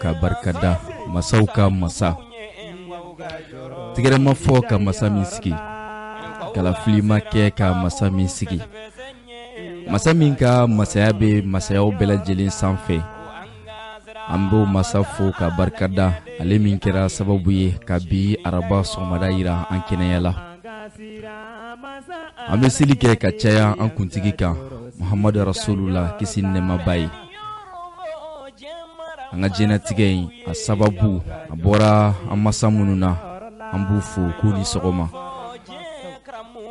Ka barika da masaw ka masa, tɛgɛrɛ ma fɔ ka masa min sigi, kalafili ma kɛ ka masa min sigi, masa min ka masaya bɛ masayaw bɛɛ lajɛlen sanfɛ. An b'o masa fo ka barika da, ale min kɛra sababu ye ka bi araba sɔgɔmada yira an kɛnɛya la. An bɛ seli kɛ ka caya an kuntigi kan, Muhamadu Rasulula, kisi ni nɛɛma b'a ye. An ka diɲɛnatigɛ in a sababu a bɔra an masa minnu na, an b'u fo k'u ni sɔgɔma.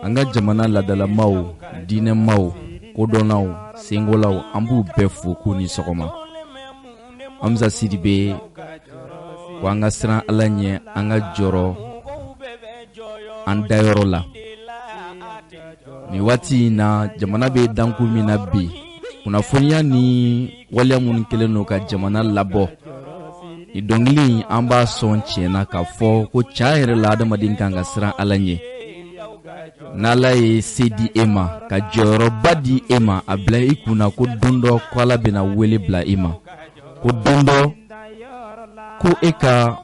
An ka jamana ladalamaw, diinɛmaw, kodɔnnaw, sengolaw, an b'u bɛɛ fo k'u ni sɔgɔma. Hamza Sidibe ko an ka siran Ala ɲɛ, an ka jɔrɔ an dayɔrɔ la. Nin waati in na, jamana bɛ dankun min na bi, kunnafoniya ni waleya minnu kɛlen don ka jamana labɔ, nin dɔnkili an b'a sɔn tiɲɛ na k'a fɔ ko tiɲɛ yɛrɛ la, adamaden kan ka siran Ala ɲɛ. N'Ala ye se di e ma, ka jɔyɔrɔba di e ma, a bila i kunna ko don dɔ ko Ala bɛna wele bila i ma, ko don dɔ ko e ka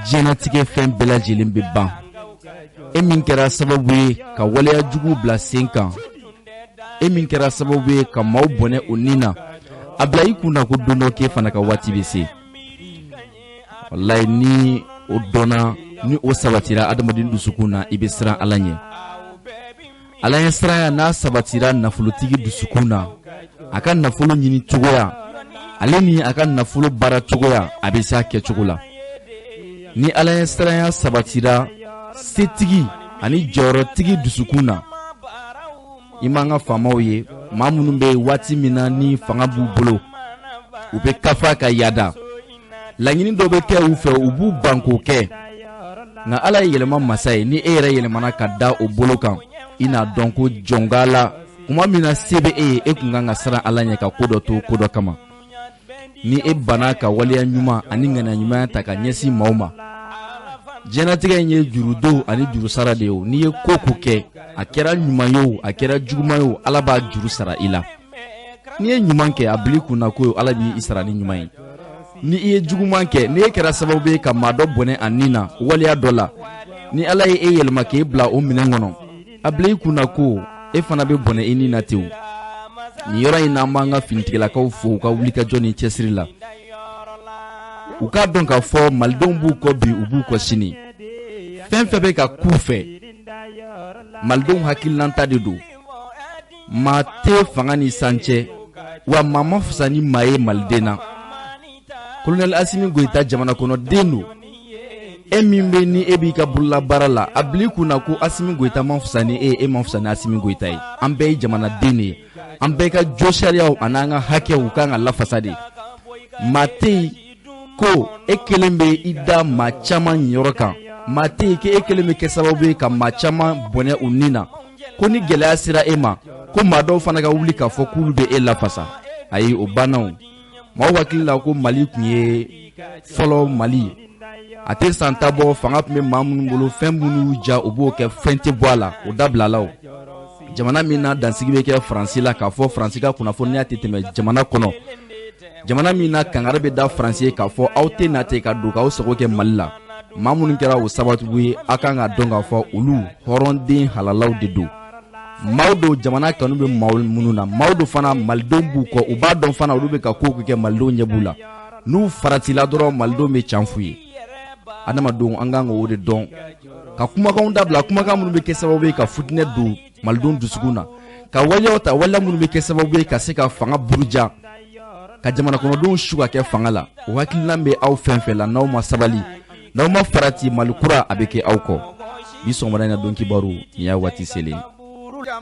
diɲɛnatigɛ fɛn bɛɛ lajɛlen bɛ ban. E min kɛra sababu ye ka waleya juguw bila sen kan, e min kɛra sababu ye ka maaw bɔnɛ o ni na, a bila i kunna ko don dɔ k'e fana ka waati bɛ se. Walayi, ni o dɔnna, ni o sabatira adamaden dusukun na, i bɛ siran Ala ɲɛ. Ala ɲɛ siranya n'a sabatira nafolotigi dusukun na, a ka nafolo ɲini cogoya ale ni a ka nafolo baara cogoya, a bɛ se a kɛcogo la. Ni Ala ɲɛ siranya sabatira setigi ani jɔyɔrɔtigi dusukun na, i m'an ka faamaw ye, maa minnu bɛ waati min na ni fanga b'u bolo, u bɛ kafa ka yaada, laɲini dɔ bɛ kɛ u fɛ, u b'u ban k'o kɛ. Nka Ala ye yɛlɛma masa ye. Ni e yɛrɛ yɛlɛmana ka da o bolo kan, i n'a dɔn ko jɔnga la kuma min na se bɛ e ye, e kun kan ka siran Ala ɲɛ ka ko dɔ to ko dɔ kama. Ni e banna ka waleya ɲuman ani ŋaniya ɲumanya ta ka ɲɛsin maaw ma, diɲɛnatigɛ in ye jurudon ani jurusara de ye. O n'i ye ko ko kɛ, a kɛra ɲuman ye o, a kɛra juguman ye o, Ala b'a juru sara i la. N'i ye ɲuman kɛ, a bil'i kunna ko Ala b'i sara ni ɲuman ye. Ni i ye juguman kɛ, ni e kɛra sababu ye ka maa dɔ bɔnɛ a nin na waleya dɔ la, ni Ala ye e yɛlɛma k'e bila o minɛn kɔnɔ, a bila i kunna ko e fana bɛ bɔnɛ i nin na ten. Nin yɔrɔ in na, an b'an ka finitigilakaw fo u ka wulikajɔ ni cɛsiri la. U k'a dɔn k'a fɔ malidenw b'u kɔ bi, u b'u kɔ sini. Fɛn fɛn bɛ ka k'u fɛ, malidenw hakilinata de don. Maa tɛ fanga ni san cɛ, wa maa ma fisa ni maa ye maliden na. Kolonɛli Asimi Goyita jamana kɔnɔden don. E min bɛ ni e b'i ka bololabaara la, a bil'i kunna ko Asimi Goyita ma fisa ni e ye, e ma fisa ni Asimi Goyita ye. An bɛɛ ye jamanaden de ye, an bɛɛ ka jo sariyaw an'an ka hakɛw kan ka lafasa de. Maa tɛ yen ko e kelen bɛ i da maa caman ɲiyɔrɔ kan, maa tɛ yen k'e kelen bɛ kɛ sababu ye ka maa caman bɔnɛ u ni na, ko ni gɛlɛya sera e ma, ko maa dɔw fana ka wuli k'a fɔ k'olu bɛ e lafasa. Ayi, o banna. O maaw hakili la ko Mali tun ye fɔlɔ Mali, a tɛ san ta bɔ, fanga tun bɛ maa minnu bolo, fɛn minnu y'u ja, u b'o kɛ, fɛn tɛ bɔ a la, o dabilala. O jamana min na dansigi bɛ kɛ Faransi la, k'a fɔ Faransi ka kunnafoniya tɛ tɛmɛ jamana kɔnɔ, jamana min na kangari bɛ da Faransi ye k'a fɔ aw tɛ na ten ka don k'aw sago kɛ Mali la, maa minnu kɛra o sababu ye, a kan ka dɔn k'a fɔ olu hɔrɔnden halalaw de don. Maaw don, jamana kanu bɛ maaw minnu na, maaw don fana, malidenw b'u kɔ, u b'a dɔn fana olu bɛ ka kow kɛ, malidenw ɲɛ b'u la. N'u faratila dɔrɔn, malidenw bɛ can f'u ye. Adamadenw, an kan k'o de dɔn, ka kumakanw dabila, kumakan minnu bɛ kɛ sababu ye ka futinɛ don malidenw dusukun na, ka waleyaw ta, waleya minnu bɛ kɛ sababu ye ka se ka fanga buruja, ka jamana kɔnɔdenw su ka kɛ fanga la. O hakilina bɛ aw fɛn fɛn la, n'aw ma sabali, n'aw ma farati, Mali kura a bɛ kɛ aw kɔ. Bi sɔgɔmada in na donkibaru, nin y'a waati selen.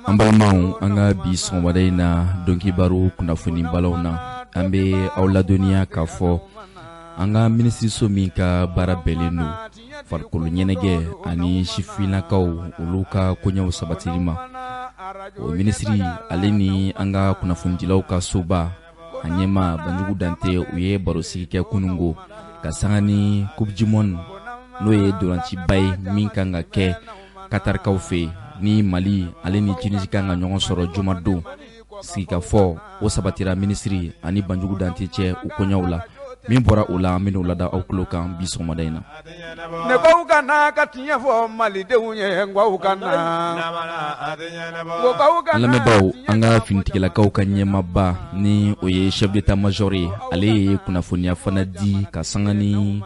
An balimaw, an ka bi sɔgɔmada in na donkibaru kunnafoni balaw na, an bɛ aw ladɔnniya k'a fɔ an ka minisiriso min ka baara bɛnnen don farikolo ɲɛnajɛ ani sifinnakaw olu ka koɲɛw sabatili ma, o minisiri ale ni an ka kunnafonidilaw ka soba a ɲɛmaa Banjugu Dante, u ye barosigi kɛ kunungo ka sanga ni Coupe du monde, n'o ye dolanciba ye min kan ka kɛ Katarikaw fɛ, ni Mali ale ni Tunisi kan ka ɲɔgɔn sɔrɔ jumadon. Sigikafɔ o sabatira minisiri ani Banjugu Dante cɛ u koɲɛw la. Min bɔra o la, an bɛn'o lada aw tulo kan bi sɔgɔmada in na. Ne ko ka na ka tiɲɛ fɔ malidenw ye, n ko ka na. An lamɛnbaaw, an ka finitigilakaw ka ɲɛmaaba ni o ye chef d'état major ye, ale ye kunnafoniya fana di ka sanga ni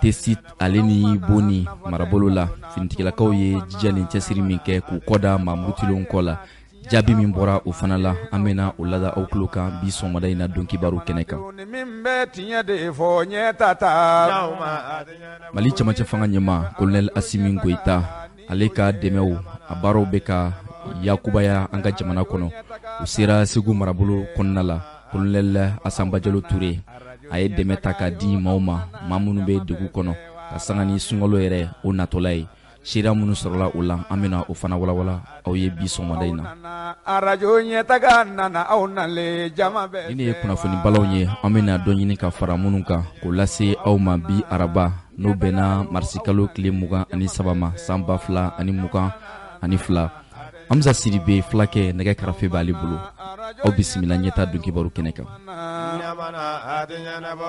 Tessit ale ni Boni marabolo la. Finitigilakaw ye jija ni cɛsiri min kɛ k'u kɔda maa murutilenw kɔ la, jaabi min bɔra o fana la, an bɛna o lada aw tulo kan bi sɔgɔmada in na don kibaru kɛnɛ kan. Min bɛ tiɲɛ de fɔ ɲɛ ta ta. Mali cɛmancɛ fanga ɲɛmaa Colonel Assimi Goïta, ale ka dɛmɛw a baaraw bɛ ka yakubaya an ka jamana kɔnɔ. U sera Segu marabolo kɔnɔna la. Colonel Hassan Badialo Touré, a ye dɛmɛ ta k'a di maaw ma, maa minnu bɛ dugu kɔnɔ ka sanga ni sunkalo yɛrɛ o natɔla ye. Seereya minnu sɔrɔla o la, an bɛna o fana walawala aw ye bi sɔgɔmada in na. Arajo ɲɛtaga nana aw nalen jama bɛɛ. Nin de ye kunnafoni balaw ye, an bɛna dɔ ɲini ka fara minnu kan k'o lase aw ma bi araba, n'o bɛnna marisikalo tile 23 ma, san 2022. Hamza Sidibe fulakɛ nɛgɛ karafe b'ale bolo. Aw bisimila ɲɛta don kibaru kɛnɛ kan.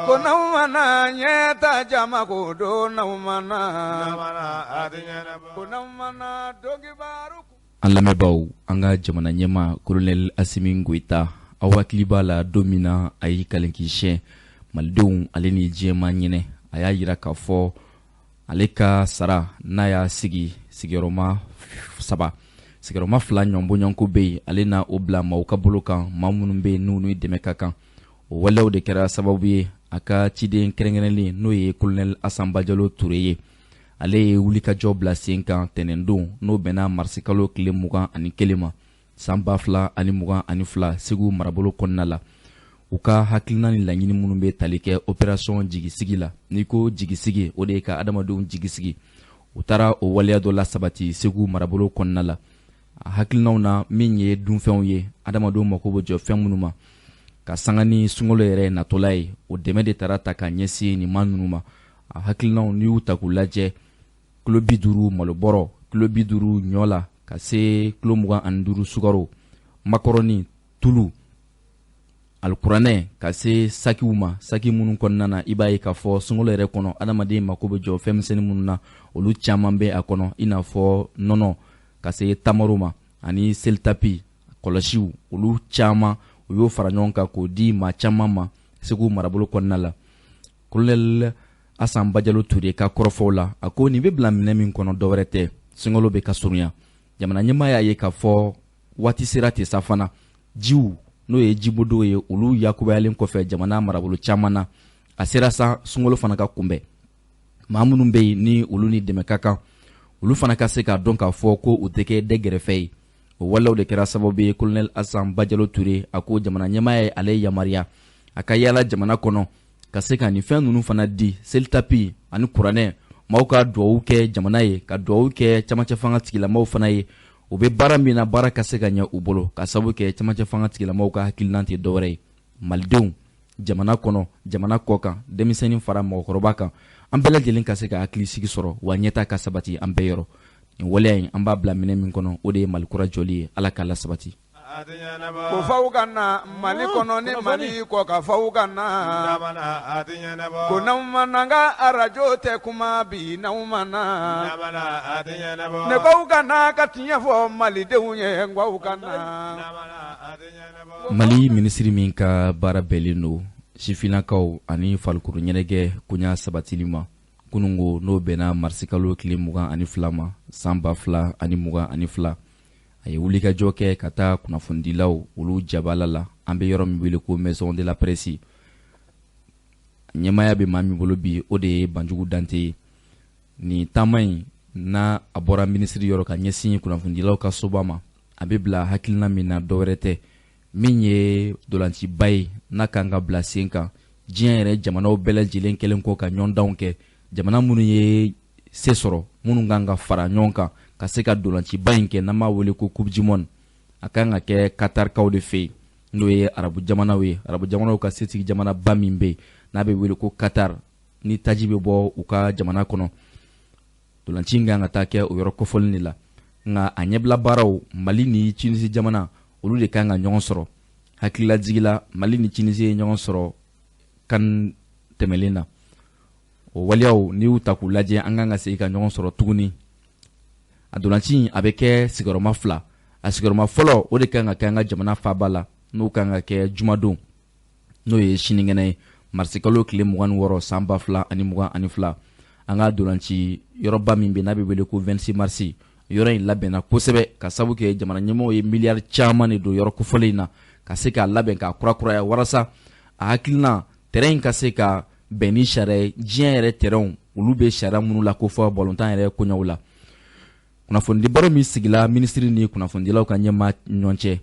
Ko n'aw ma na ɲɛta jama ko don n'aw ma na. Ko n'aw ma na don kibaru. An lamɛnbaaw, an ka jamana ɲɛmaa Colonel Assimi Goïta, aw hakili b'a la don min na a y'i kalen k'i siɲɛ malidenw ale ni diɲɛmaa ɲɛnɛ, a y'a yira k'a fɔ ale ka sara n'a y'a sigi sigiyɔrɔma 3, sigiyɔrɔma 2 ɲɔnbɔɲɔgɔnko bɛ yen, ale na o bila maaw ka bolo kan, maa minnu bɛ yen n'u ni dɛmɛ ka kan. O waleyaw de kɛra sababu ye a ka ciden kɛrɛnkɛrɛnlen, n'o ye Colonel Hassan Badialo Touré ye, ale ye wulikajɔ bila sen kan tɛnɛndon, n'o bɛnna marisikalo tile 21 ma, san 2022, Segu marabolo kɔnɔna la. U ka hakilina ni laɲini minnu bɛ tali kɛ opération jigisigi la, n'i ko jigisigi, o de ye ka adamadenw jigisigi. U taara o waleya dɔ la sabati Segu marabolo kɔnɔna la. A hakilinaw na, min ye dunfɛnw ye, adamadenw mako bɛ jɔ fɛn minnu ma ka sanga ni sunkalo yɛrɛ natɔla ye, o dɛmɛ de taara ta ka ɲɛsin nin maa ninnu ma. A hakilinaw, n'i y'u ta k'u lajɛ, kilo 50 malobɔrɔ, kilo 50 ɲɔ la, ka se kilo 25 sukaro, makɔrɔni, tulu, alikuranɛ, ka se sakiw ma, saki minnu kɔnɔna na i b'a ye k'a fɔ sunkalo yɛrɛ kɔnɔ adamaden mako bɛ jɔ fɛn misɛnnin minnu na, olu caman bɛ a kɔnɔ, i n'a fɔ nɔnɔ, ka se tamaro ma, ani selitapi, kɔlɔsiw, olu caman u y'o fara ɲɔgɔn kan k'o di maa caman ma Segu marabolo kɔnɔna la. Colonel Hassan Badialo Touré ka kɔrɔfɔw la, a ko nin bɛ bila minɛ min kɔnɔ, dɔwɛrɛ tɛ, sunkalo bɛ ka surunya. Jamana ɲɛmaa y'a ye k'a fɔ waati sera ten sa fana, jiw n'o ye jibodow ye, olu yakubayalen kɔfɛ jamana marabolo caman na, a sera sa sunkalo fana ka kunbɛn. Maa minnu bɛ yen ni olu ni dɛmɛ ka kan, olu fana ka se k'a dɔn k'a fɔ ko u tɛ kɛ dɛgɛrɛfɛ ye. O walew de kɛra sababu ye Colonel Hassan Badialo Touré a ko jamana ɲɛmaa ye ale yamaruya a ka yaala jamana kɔnɔ ka se ka nin fɛn ninnu fana di, selitapi ani kuranɛ, maaw ka duwawu kɛ jamana ye, ka duwawu kɛ camancɛ fanga tigilamaw fana ye, u bɛ baara min na, baara ka se ka ɲɛ u bolo, ka sababu kɛ camancɛ fanga tigilamaw ka hakilina tɛ dɔwɛrɛ ye. Malidenw jamana kɔnɔ, jamana kɔ kan, denmisɛnnin fara mɔgɔkɔrɔba kan, an bɛɛ lajɛlen ka se ka hakilisigi sɔrɔ, wa ɲɛta ka sabati an bɛɛ yɔrɔ. Nin waleya in, an b'a bila minɛ min kɔnɔ, o de ye Mali kura jɔli ye. Ala k'a la sabati. Ko faw ka na Mali kɔnɔ ni Mali kɔ ka faw ka na. Ko n'aw ma na, n ka arajo tɛ kuma bi n'aw ma na. Ne ko ka na ka tiɲɛ fɔ malidenw ye, n ko ka na. Mali minisiri min ka baara bɛnnen don sifinnakaw ani farikolo ɲɛnajɛ koɲa sabatili ma, kunungo n'o bɛnna marisikalo tile 22 ma, san 2022, a ye wulikajɔ kɛ ka taa kunnafonidilaw olu jabala la, an bɛ yɔrɔ min wele ko Maison de la Presse. Ɲɛmaaya bɛ maa min bolo bi, o de ye Banjugu Dante ye. Nin taama in n'a a bɔra minisiri yɔrɔ ka ɲɛsin kunnafonidilaw ka soba ma, a bɛ bila hakilina min na, dɔwɛrɛ tɛ, min ye dolanciba ye n'a kan ka bila sen kan diɲɛ yɛrɛ jamanaw bɛɛ lajɛlen kɛlen kɔ ka ɲɔgɔndanw kɛ, jamana minnu ye se sɔrɔ, minnu kan ka fara ɲɔgɔn kan ka se ka dolanciba in kɛ, n'an b'a wele ko Coupe du monde. A kan ka kɛ Katarikaw de fɛ yen, n'o ye arabu jamanaw ye, arabu jamanaw ka setigi jamanaba min bɛ yen n'a bɛ wele ko Qatar, ni taji bɛ bɔ u ka jamana kɔnɔ. Dolanci in kan ka taa kɛ o yɔrɔ kofɔlen de la, nka a ɲɛbila baaraw, Mali ni Tunisi jamana, olu de kan ka ɲɔgɔn sɔrɔ. Hakililajigi la, Mali ni Tunisi ye ɲɔgɔn sɔrɔ CAN tɛmɛlen na. O waleyaw, n'i y'u ta k'u lajɛ, an kan ka segin ka ɲɔgɔn sɔrɔ tuguni. A dolanci a bɛ kɛ sigiyɔrɔma fila. A sigiyɔrɔma fɔlɔ, o de kan ka kɛ an ka jamana faaba la, n'o kan ka kɛ jumadon, n'o ye sinikɛnɛ ye, marisikalo tile 26 san 2022. An ka dolanci yɔrɔba min bɛ, n'a bɛ wele ko 26 marisi, yɔrɔ in labɛnna kosɛbɛ, ka sabu kɛ jamana ɲɛmɔgɔw ye miliyari caman de don yɔrɔ kofɔlen in na, ka se k'a labɛn k'a kurakuraya, walasa a hakilina terrain in ka se ka bɛn ni sariya ye, diɲɛ yɛrɛ terrainw, olu bɛ sariya minnu la kofɔ balontan yɛrɛ koɲɛw la. Kunnafonidi baro min sigila minisiri ni kunnafonidilaw ka ɲɛmaa ɲɔgɔn cɛ,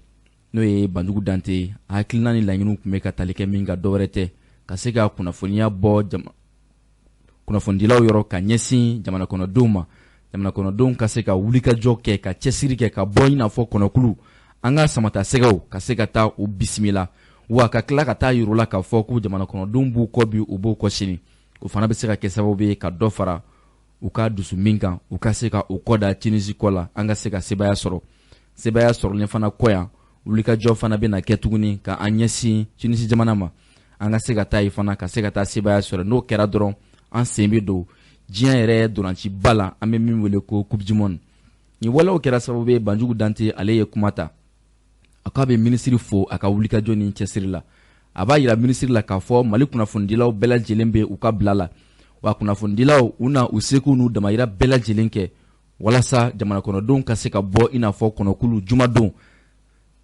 n'o ye Banjugu Dante ye, a hakilina ni laɲiniw tun bɛ ka tali kɛ min kan, dɔwɛrɛ tɛ, ka se ka kunnafoniya bɔ kunnafonidilaw yɔrɔ ka ɲɛsin jamana kɔnɔdenw ma, jamana kɔnɔdenw ka se ka wulikajɔ kɛ, ka cɛsiri kɛ, ka bɔ i n'a fɔ kɔnɔkulu, an ka samatasɛgɛw ka se ka taa u bisimila, wa ka tila ka taa yir'u la k'a fɔ ko jamana kɔnɔdenw b'u kɔ bi, u b'u kɔ sini. O fana bɛ se ka kɛ sababu ye ka dɔ fara u ka dusu min kan, u ka se ka u kɔ da Tunisi kɔ la, an ka se ka sebaaya sɔrɔ. Sebaaya sɔrɔlen fana kɔ yan, wulikajɔ fana bɛna kɛ tuguni ka an ɲɛsin Tunisi jamana ma, an ka se ka taa yen fana, ka se ka taa sebaaya sɔrɔ. N'o kɛra dɔrɔn, an sen bɛ don diɲɛ yɛrɛ dolanciba la, an bɛ min wele ko Coupe du monde. Nin walew kɛra sababu ye, Banjugu Dante, ale ye kuma ta. A k'a bɛ minisiri fo a ka wulikajɔ ni cɛsiri la. A b'a yira minisiri la k'a fɔ Mali kunnafonidilaw bɛɛ lajɛlen bɛ u ka bila la, wa kunnafonidilaw, u na u seko n'u damayira bɛɛ lajɛlen kɛ walasa jamana kɔnɔdenw ka se ka bɔ i n'a fɔ kɔnɔkulu jumadon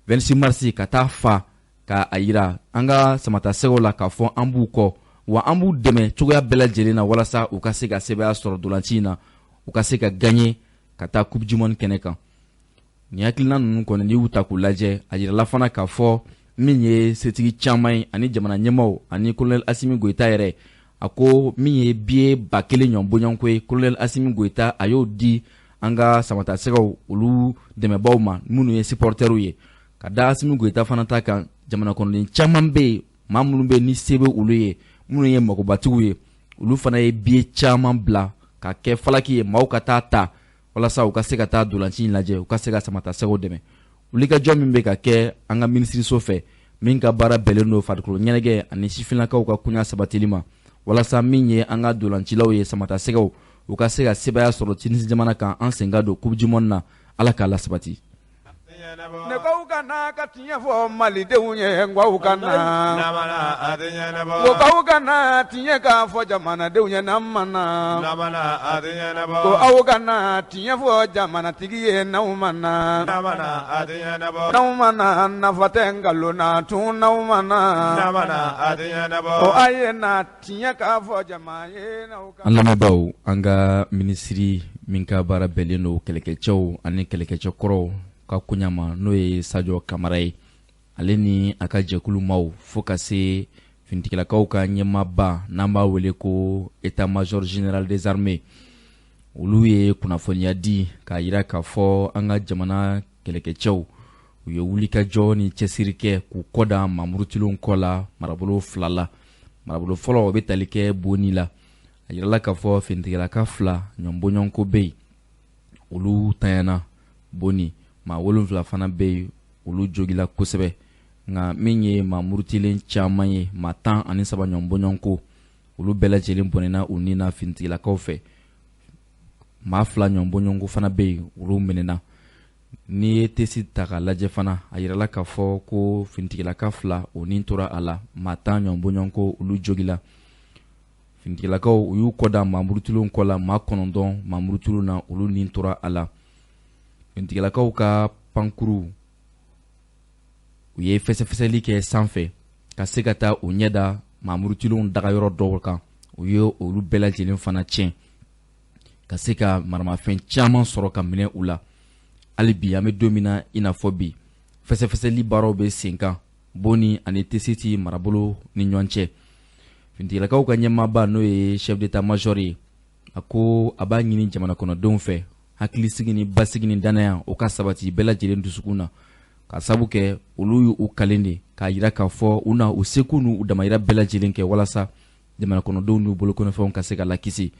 26 marisi, ka taa fa ka a yira an ka samatasɛgɛw la k'a fɔ an b'u kɔ, wa an b'u dɛmɛ cogoya bɛɛ lajɛlen na, walasa u ka se ka sebaaya sɔrɔ dolanci in na, u ka se ka gagner ka taa Coupe du monde kɛnɛ kan. Nin hakilina ninnu kɔni, n'i y'u ta k'u lajɛ, a yirala fana k'a fɔ min ye setigi caman ye ani jamana ɲɛmaaw ani colonel Asimi Goyita yɛrɛ, a ko min ye billet 1000 ɲɔgɔn bɔɲɔgɔnko ye, colonel Asimi Goyita, a y'o di an ka samatasɛgɛw olu dɛmɛbaw ma, minnu ye supporters ye. Ka da Asimi Goyita fana ta kan, jamana kɔnɔden caman bɛ yen, maa minnu bɛ ni se bɛ olu ye, minnu ye magobatigiw ye, olu fana ye billet caman bila ka kɛ falaki ye, maaw ka taa ta walasa u ka se ka taa dolanci in lajɛ, u ka se ka samatasɛgɛw dɛmɛ. Wulikajɔ min bɛ ka kɛ an ka minisiriso fɛ, min ka baara bɛnnen don farikolo ɲɛnajɛ ani sifinnakaw ka koɲa sabatili ma, walasa min ye an ka dolancilaw ye, samatasɛgɛw, u ka se ka sebaaya sɔrɔ Tunisi jamana kan, an sen ka don Coupe du monde na, Ala k'a la sabati. Ne ko ka na ka tiɲɛ fɔ malidenw ye, n ka na ko aw ka na tiɲɛ k'a fɔ jamanadenw ye, n'an ma na ko aw ka na tiɲɛ fɔ jamanatigi ye, n'aw ma na, n'aw ma na, nafa tɛ nkalon na tun, n'aw ma na ko a ye na tiɲɛ k'a fɔ jama ye. An lamɛnbaaw, an ka minisiri min ka baara bɛnnen don kɛlɛkɛcɛw ani kɛlɛkɛcɛkɔrɔw ka koɲa ma, n'o ye Sadio Kamara ye, ale ni a ka jɛkulu maaw, fo ka se finitigilakaw ka ɲɛmaaba n'an b'a wele ko état major général des armées, olu ye kunnafoniya di k'a yira k'a fɔ an ka jamana kɛlɛkɛcɛw, u ye wulikajɔ ni cɛsiri kɛ k'u kɔ da mamurutilenw kɔ la marabolo fila la. Marabolo fɔlɔ, o bɛ tali kɛ Boni la. A yirala k'a fɔ finitigilaka fila ɲɔgɔn bɔɲɔgɔnko bɛ yen, olu tanyana Boni. Maa wolonfila fana bɛ yen, olu jogila kosɛbɛ. Nka min ye maa murutilen caman ye, maa 13 ɲɔgɔn bɔɲɔgɔnko, olu bɛɛ lajɛlen bɔnɛna u ni na finitigilakaw fɛ. Maa fila ɲɔgɔn bɔɲɔgɔnko fana bɛ yen, olu minɛna. N'i ye Tessit ta k'a lajɛ fana, a yirala k'a fɔ ko finitigilaka fila, o ni tora a la, maa 10 ɲɔgɔn bɔɲɔgɔnko, olu jogila. Finitigilakaw, u y'u kɔ da maa murutilenw kɔ la, maa 9 maa murutilenw na, olu ni tora a la. Finitigilakaw ka pankuru, u ye fɛsɛfɛsɛli kɛ sanfɛ ka se ka taa u ɲɛ da maa murutilenw dagayɔrɔ dɔw kan, u ye olu bɛɛ lajɛlen fana tiɲɛ, ka se ka maramafɛn caman sɔrɔ ka minɛ u la. Hali bi, an bɛ don min na i n'a fɔ bi, fɛsɛfɛsɛli baaraw bɛ sen kan Boni ani Tessit marabolo ni ɲɔgɔn cɛ. Finitigilakaw ka ɲɛmaaba, n'o ye chef d'état major ye, a ko a b'a ɲini jamana kɔnɔdenw fɛ, hakilisigi ni basigi ni danaya, o ka sabati bɛɛ lajɛlen dusukun na, ka sabu kɛ olu y'u kalen de k'a yira k'a fɔ u na u seko n'u damayira bɛɛ lajɛlen kɛ walasa jamana kɔnɔdenw n'u bolokɔnɔfɛnw ka se ka lakisi.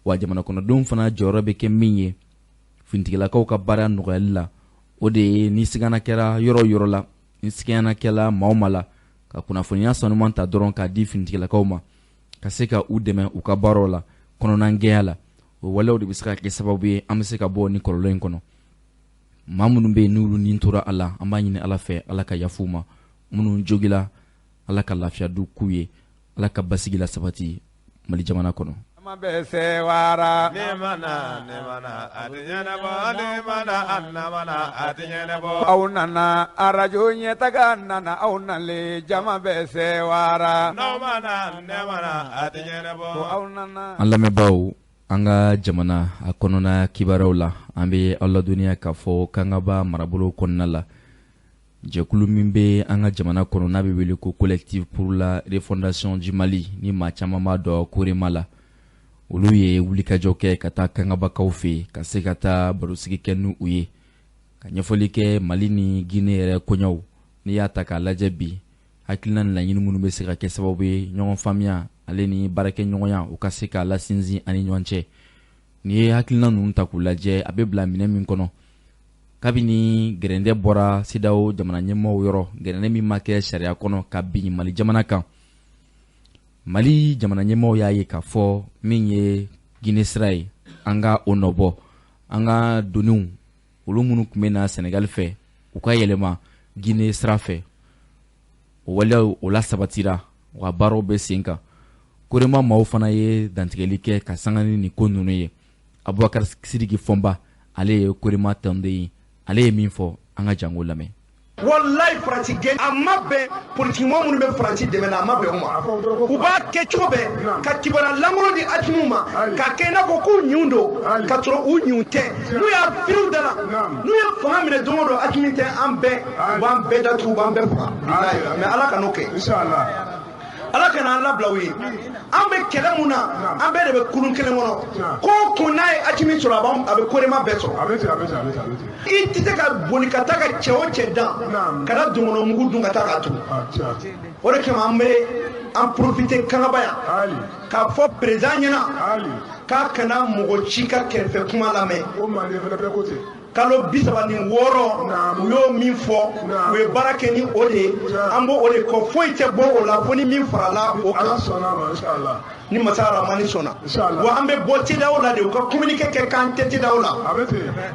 Wa jamana kɔnɔdenw fana jɔyɔrɔ bɛ kɛ min ye finitigilakaw ka baara nɔgɔyali la, o de ye ni sigana kɛra yɔrɔ o yɔrɔ la, ni sigana kɛla maa o maa la, Ka kunnafoniya sanuman ta dɔrɔn k'a di finitigilakaw ma, ka se ka u dɛmɛ u ka baaraw la kɔnɔnagɛnya la. O walew de bɛ se ka kɛ sababu ye an bɛ se ka bɔ ni kɔlɔlɔ in kɔnɔ. Maa minnu bɛ yen n'olu ni tora a la, an b'a ɲini Ala fɛ, Ala ka yafa u ma. Minnu jogila, Ala ka lafiya du k'u ye, Ala ka basigi la sabati Mali jamana kɔnɔ. Bɛ se wara ne mana ne mana a tɛ ɲɛnabɔ, ne mana a namana a tɛ ɲɛnabɔ. Aw nana arajo ɲɛtaga nana, aw nalen jama bɛ se wara. N'aw mana ne mana a tɛ ɲɛnabɔ. Aw nana. An lamɛnbaaw, an ka jamana a kɔnɔna kibaruyaw la, an bɛ aw ladɔnniya k'a fɔ Kangaba marabolo kɔnɔna la, jɛkulu min bɛ an ka jamana kɔnɔ n'a bɛ wele ko Collectif pour la refondation du Mali, ni maa caman b'a dɔn Korema la, olu ye wulikajɔ kɛ ka taa Kangabakaw fɛ yen, ka se ka taa barosigi kɛ n'u ye, ka ɲɛfɔli kɛ Mali ni Guinée yɛrɛ koɲɛw. N'i y'a ta k'a lajɛ bi, hakilina ni laɲini minnu bɛ se ka kɛ sababu ye ɲɔgɔn faamuya ale ni baarakɛɲɔgɔnya u ka se k'a lasinsin ani ɲɔgɔn cɛ. N'i ye hakilina ninnu ta k'u lajɛ, a bɛ bila minɛn min kɔnɔ, kabini gɛrɛndɛ bɔra CEDEAO jamana ɲɛmɔgɔw yɔrɔ, gɛrɛndɛ min ma kɛ sariya kɔnɔ ka bin Mali jamana kan, Mali jamana ɲɛmɔgɔw y'a ye k'a fɔ min ye Guinée sira ye, an ka o nɔbɔ, an ka doniw olu minnu tun bɛ na Senegal fɛ, u ka yɛlɛma Guinée sira fɛ. O waleyaw o la sabatira, wa baaraw bɛ sen kan. Korema maaw fana ye dantigɛli kɛ ka sanga ni nin ko ninnu ye. Abubakar Sidiki Fɔnba, ale ye Korema tɔnden ye, ale ye min fɔ, an ka jango lamɛn. Walayi, Faransi gɛn a ma bɛn. Politikimɔgɔ minnu bɛ Faransi dɛmɛ na, a ma bɛn u ma. U b'a kɛ cogo bɛɛ ka kibaruya lankolon di Asimi ma, k'a kɛ i n'a fɔ k'u ɲun don, ka sɔrɔ u ɲun tɛ. N'u y'a firiw da la, n'u ye fanga minɛ don o don, Asimi tɛ, an bɛɛ, u b'an bɛɛ datugu, u b'an bɛɛ faga, bilayi. Mais Ala kan'o kɛ, Ala kana an labila u ye. An bɛ kɛlɛ mun na, an bɛɛ de bɛ kurun kelen kɔnɔ. Ko o ko n'a ye Asimi sɔrɔ, a bɛ Korema bɛɛ sɔrɔ. I tɛ se ka boli ka taa ka cɛ o cɛ dan ka taa dungɔnɔ mugu dun ka taa k'a turu. O de kama an bɛ an profiter Kangaba yan k'a fɔ président ɲɛna k'a kana mɔgɔ ci ka kɛrɛfɛ kuma lamɛn. Kalo 36, u y'o min fɔ, u ye baara kɛ ni o de ye, an b'o o de kɔ. Foyi tɛ bɔ o la fo ni min farala o kan, ni masa Aramani sɔnna. Wa an bɛ bɔ CEDEAO la de. U ka communiqué kɛ k'an tɛ CEDEAO la.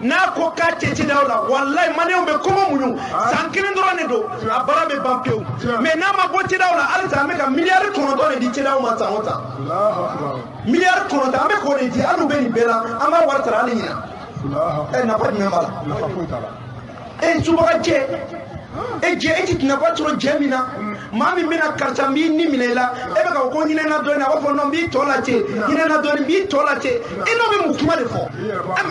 N'a ko k'a tɛ CEDEAO la, walayi, Maliyɛnw bɛ kɔngɔ muɲu. San kelen dɔrɔn de don, a baara bɛ ban pewu. Mais n'a ma bɔ CEDEAO la, halisa an bɛ ka miliyari 9 de di CEDEAO ma san o san. Miliyari 9, an bɛ k'o de di. Hali u bɛ nin bɛɛ la, an b'a wari sara hali ɲina. Ɛ, nafa jumɛn b'a la? E subaga jɛ, e jɛ, e ti nafa sɔrɔ jɛ min na. Maa min bɛna karisa, n b'i ni minɛ i la, e bɛ ka ko hinɛ na dɔɔnin, a b'a fɔ non, n b'i tɔ la ten, hinɛ na dɔɔnin, n b'i tɔ la ten. E n'o bɛ mun kuma de fɔ?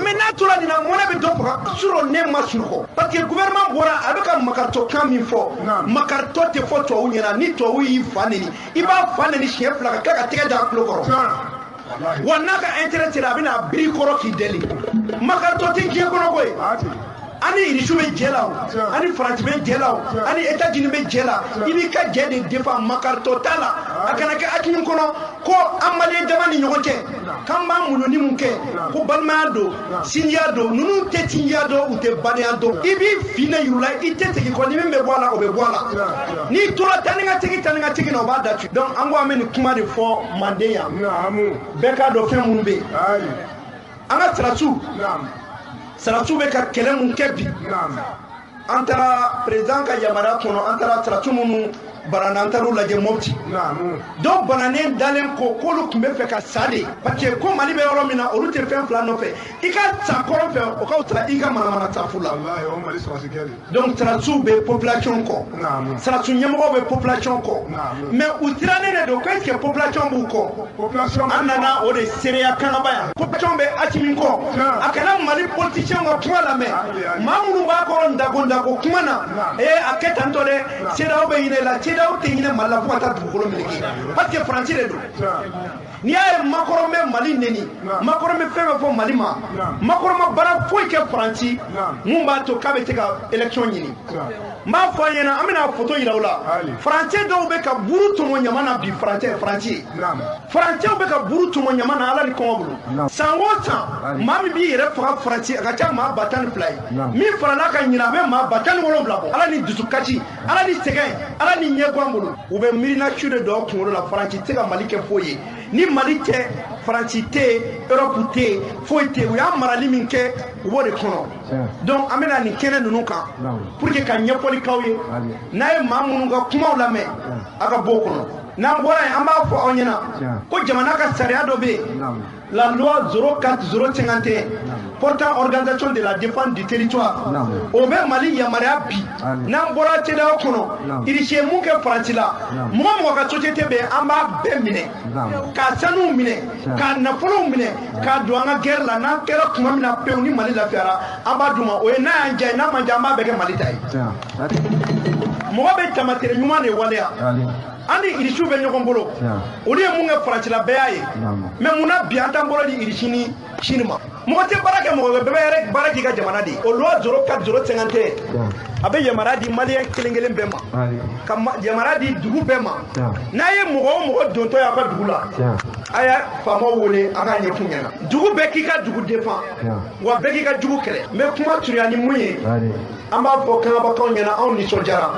Mais n'a tora nin na, mɔnɛ bɛ dɔ faga surɔ. Ne ma sunɔgɔ parce que gouvernement bɔra, a bɛ ka makaritɔ kan min fɔ, makaritɔ tɛ fɔ tubabu ɲɛna. Ni tubabu y'i fa neni, i b'a fa neni siɲɛ fila ka tila ka tɛgɛ da a tulo kɔrɔ. Wa n'a ka intérêt sera, a bɛna a biri kɔrɔ k'i deli. Makaritɔ tɛ diɲɛ kɔnɔ koyi. An ni Irisiw bɛ jɛ la o, an ni Faransi bɛ jɛ la o, an ni États-Unis bɛ jɛ la. I b'i ka jɛ de défend, makaritɔ t'a la. A kana kɛ hakili kɔnɔ ko an Maliyɛn dama ni ɲɔgɔn cɛ k'an b'an muɲu ni mun kɛ, ko balimaya don, sinjiya don. Ninnu tɛ sinjiya dɔn, u tɛ badenya dɔn. I b'i fin de yir'u la, i tɛ segin kɔ. Ni min bɛ bɔ a la, o bɛ bɔ a la. N'i tora taa ni ka segin, taa ni ka segin na, o b'a datugu. Donc an ko an bɛ nin kuma de fɔ Manden yan, bɛɛ k'a dɔn fɛn minnu bɛ yen. An ka sirasiw, sarasiw bɛ ka kɛlɛ mun kɛ bi, an taara président ka yamaruya kɔnɔ, an taara sarasiw minnu banana, an taar'u lajɛ Mopti. Dɔw bananen dalen ko k'olu tun bɛ fɛ ka sa de, parce que ko Mali bɛ yɔrɔ min na, olu tɛ fɛn fila nɔfɛ: i ka sa kɔrɔn fɛ, o ka fisa i ka manamana sa fu la. Donc sarasiw bɛ population kɔ, sarasiw ɲɛmɔgɔw bɛ population kɔ, mais u sirannen de don ko est ce que population b'u kɔ. An nana o de seereya Kangaba yan. Population bɛ Asimi kɔ. A kana Mali politicien ka kuma lamɛn, maa minnu b'a kɔrɔ ndago ndago kuma na. Ee, a kɛ tan tɔ dɛ, CEDEAO bɛ hinɛ la. CEDEAO tɛ hinɛ Mali la fo ka taa dugukolo meleke, parce que Faransi de don. N'i y'a ye Macron bɛ Mali neni, Macron bɛ fɛn fɛn fɔ Mali ma, Macron ma baara foyi kɛ Faransi mun b'a to k'a bɛ se ka élection ɲini. N b'a fɔ a ɲɛna, an bɛna photo yira u la. Faransɛ dɔw bɛ ka buru tɔmɔ ɲama na bi. Faransɛ, Faransi, Faransɛw bɛ ka buru tɔmɔ ɲama na Ala ni kɔngɔ bolo. San o san, maa min b'i yɛrɛ faga Faransi, a ka ca maa 12,000 ye. Min farala ka ɲinɛ, a bɛ maa 17,000 bɔ. Ala ni dusukasi, Ala ni sɛgɛn, Ala ni ɲɛguwan bolo, u bɛ miirina su de don kunkolo la. Faransi tɛ se ka Mali kɛ foyi ye. Ni Mali tɛ, Faransi tɛ yen, Europe tɛ yen, foyi tɛ yen. U y'a marali min kɛ, u b'o de kɔnɔ. Donc an bɛna nin kɛnɛ ninnu kan pour que ka ɲɛfɔli k'aw ye. N'a ye maa minnu ka kumaw lamɛn, a ka bɔ o kɔnɔ. N'an bɔra yen, an b'a fɔ aw ɲɛna ko jamana ka sariya dɔ bɛ yen, la loi 04051 portant organisation de la défense du territoire. O bɛ Mali yamaruya bi, n'an bɔra CEDEAO kɔnɔ, Irisi ye mun kɛ Faransi la, mɔgɔ mɔgɔ ka société bɛ yen, an b'a bɛɛ minɛ, k'a sanuw minɛ, k'a nafolow minɛ, k'a don an ka guerre la. N'an kɛra tuma min na pewu ni Mali lafiyara, an b'a d'u ma. O ye n'a y'an diya ye, n'a man diya, an b'a bɛɛ kɛ Mali ta ye. Mɔgɔ bɛ tamatere ɲuman de waleya. An ni Irisiw bɛ ɲɔgɔn bolo, olu ye mun kɛ Faransi la, bɛɛ y'a ye. Mais munna bi an t'an bolo di Irisi ni Chine ma? Mɔgɔ tɛ baara kɛ mɔgɔ wɛrɛ, bɛɛ bɛ yɛrɛ baara k'i ka jamana de ye. O loi 04051, a bɛ yamaruya di maliyɛn kelen kelen bɛɛ ma, ka yamaruya di dugu bɛɛ ma. N'a ye mɔgɔ o mɔgɔ dontɔ y'aw ka dugu la, a y'a faamaw wele, a k'a ɲɛf'u ɲɛna. Dugu bɛɛ k'i ka dugu défend, wa bɛɛ k'i ka jugu kɛlɛ. N bɛ kuma surunya ni mun ye, an b'a fɔ Kangabakaw ɲɛna, anw nisɔndiyara.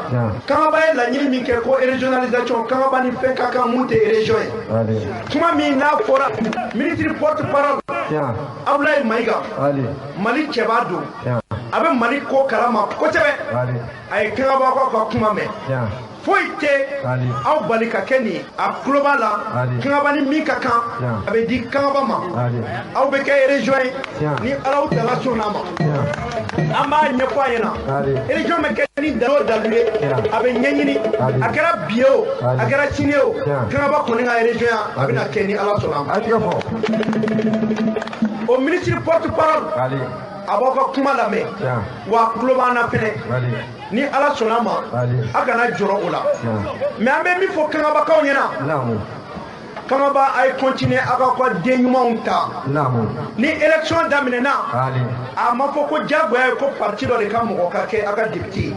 Kangaba ye laɲini min kɛ ko régionalisation, Kangaba ni fɛn ka kan mun tɛ région ye. Kuma min n'a fɔra, ministre porte parole Abdoulaye Maïga, Mali cɛba don, a bɛ Mali ko kalama kosɛbɛ. A ye Kangabakaw ka kuma mɛn. Foyi tɛ aw bali ka kɛ nin ye. A tulo b'a la, Kangaba ni min ka kan, a bɛ di Kangaba ma. Aw bɛ kɛ région ye ni Alahu Taala sɔnna a ma. An b'a ɲɛfɔ a ɲɛna, région bɛ kɛ ni dalu dalu ye, a bɛ ɲɛɲini. A kɛra bi ye o, a kɛra sini ye o, Kangaba kɔni ka région ya, a bɛna kɛ ni Ala sɔnna a ma. O ministre porte parole, a b'aw ka kuma lamɛn, wa a tulo b'an na fɛnɛ. Ni Ala sɔnna a ma, a kana jɔrɔ o la. Mais an bɛ min fɔ Kangabakaw ɲɛna, Kangaba, a ye continuer aw k'aw ka den ɲumanw ta. Ni élection daminɛna, a ma fɔ ko diyagoya ye ko parti dɔ de ka mɔgɔ ka kɛ aw ka député ye.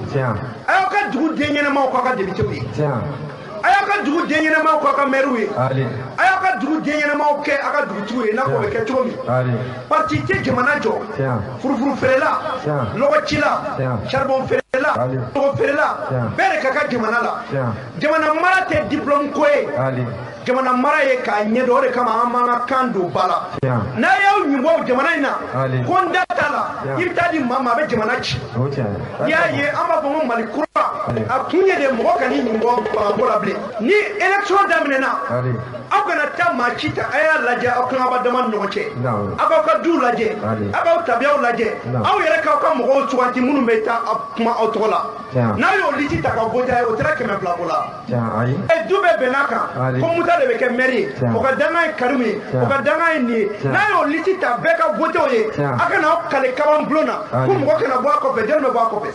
A y'aw ka dugu den ɲɛnamaw k'aw ka député ye, a y'aw ka dugu den ɲɛnamaw k'aw ka maire ye, a y'aw ka dugu den ɲɛnamaw kɛ aw ka dugutigiw ye, i n'a fɔ o bɛ kɛ cogo min. Parti tɛ jamana jɔ. Furufuru feerela, lɔgɔcila, charbon feerela, sogo feerela, bɛɛ de ka kan jamana la. Jamana mara tɛ diplôme ko ye, jamana mara ye k'a ɲɛdɔn. O de kama an b'an ka kan don ba la. N'a y'aw ɲinbɔ jamana in na ko n da t'a la, i bɛ taa di maa ma, a bɛ jamana ci. I y'a ye, an b'a fɔ ko Mali kura, a kun ye de mɔgɔ kan'i ɲinbɔ fangako la bilen. Ni élection daminɛna, aw kana taa maa ci ta. A y'a lajɛ aw Kangaba dama ni ɲɔgɔn cɛ, aw k'aw ka duw lajɛ, aw k'aw tabiyaw lajɛ, aw yɛrɛ k'aw ka mɔgɔw suganti minnu bɛ taa kuma aw tɔgɔ la. N'a y'o liste ta ka voter a ye, o taara 200 ko la. Du bɛɛ bɛnn'a kan ko Musa de bɛ kɛ maire ye, o ka dankan ye Karimu ye, o ka dankan ye nin ye. N'a y'o liste ta, bɛɛ ka voter o ye. A kana aw kale kaban bulon na ko mɔgɔ kana bɔ a kɔfɛ. Jɔnni bɛ bɔ a kɔfɛ?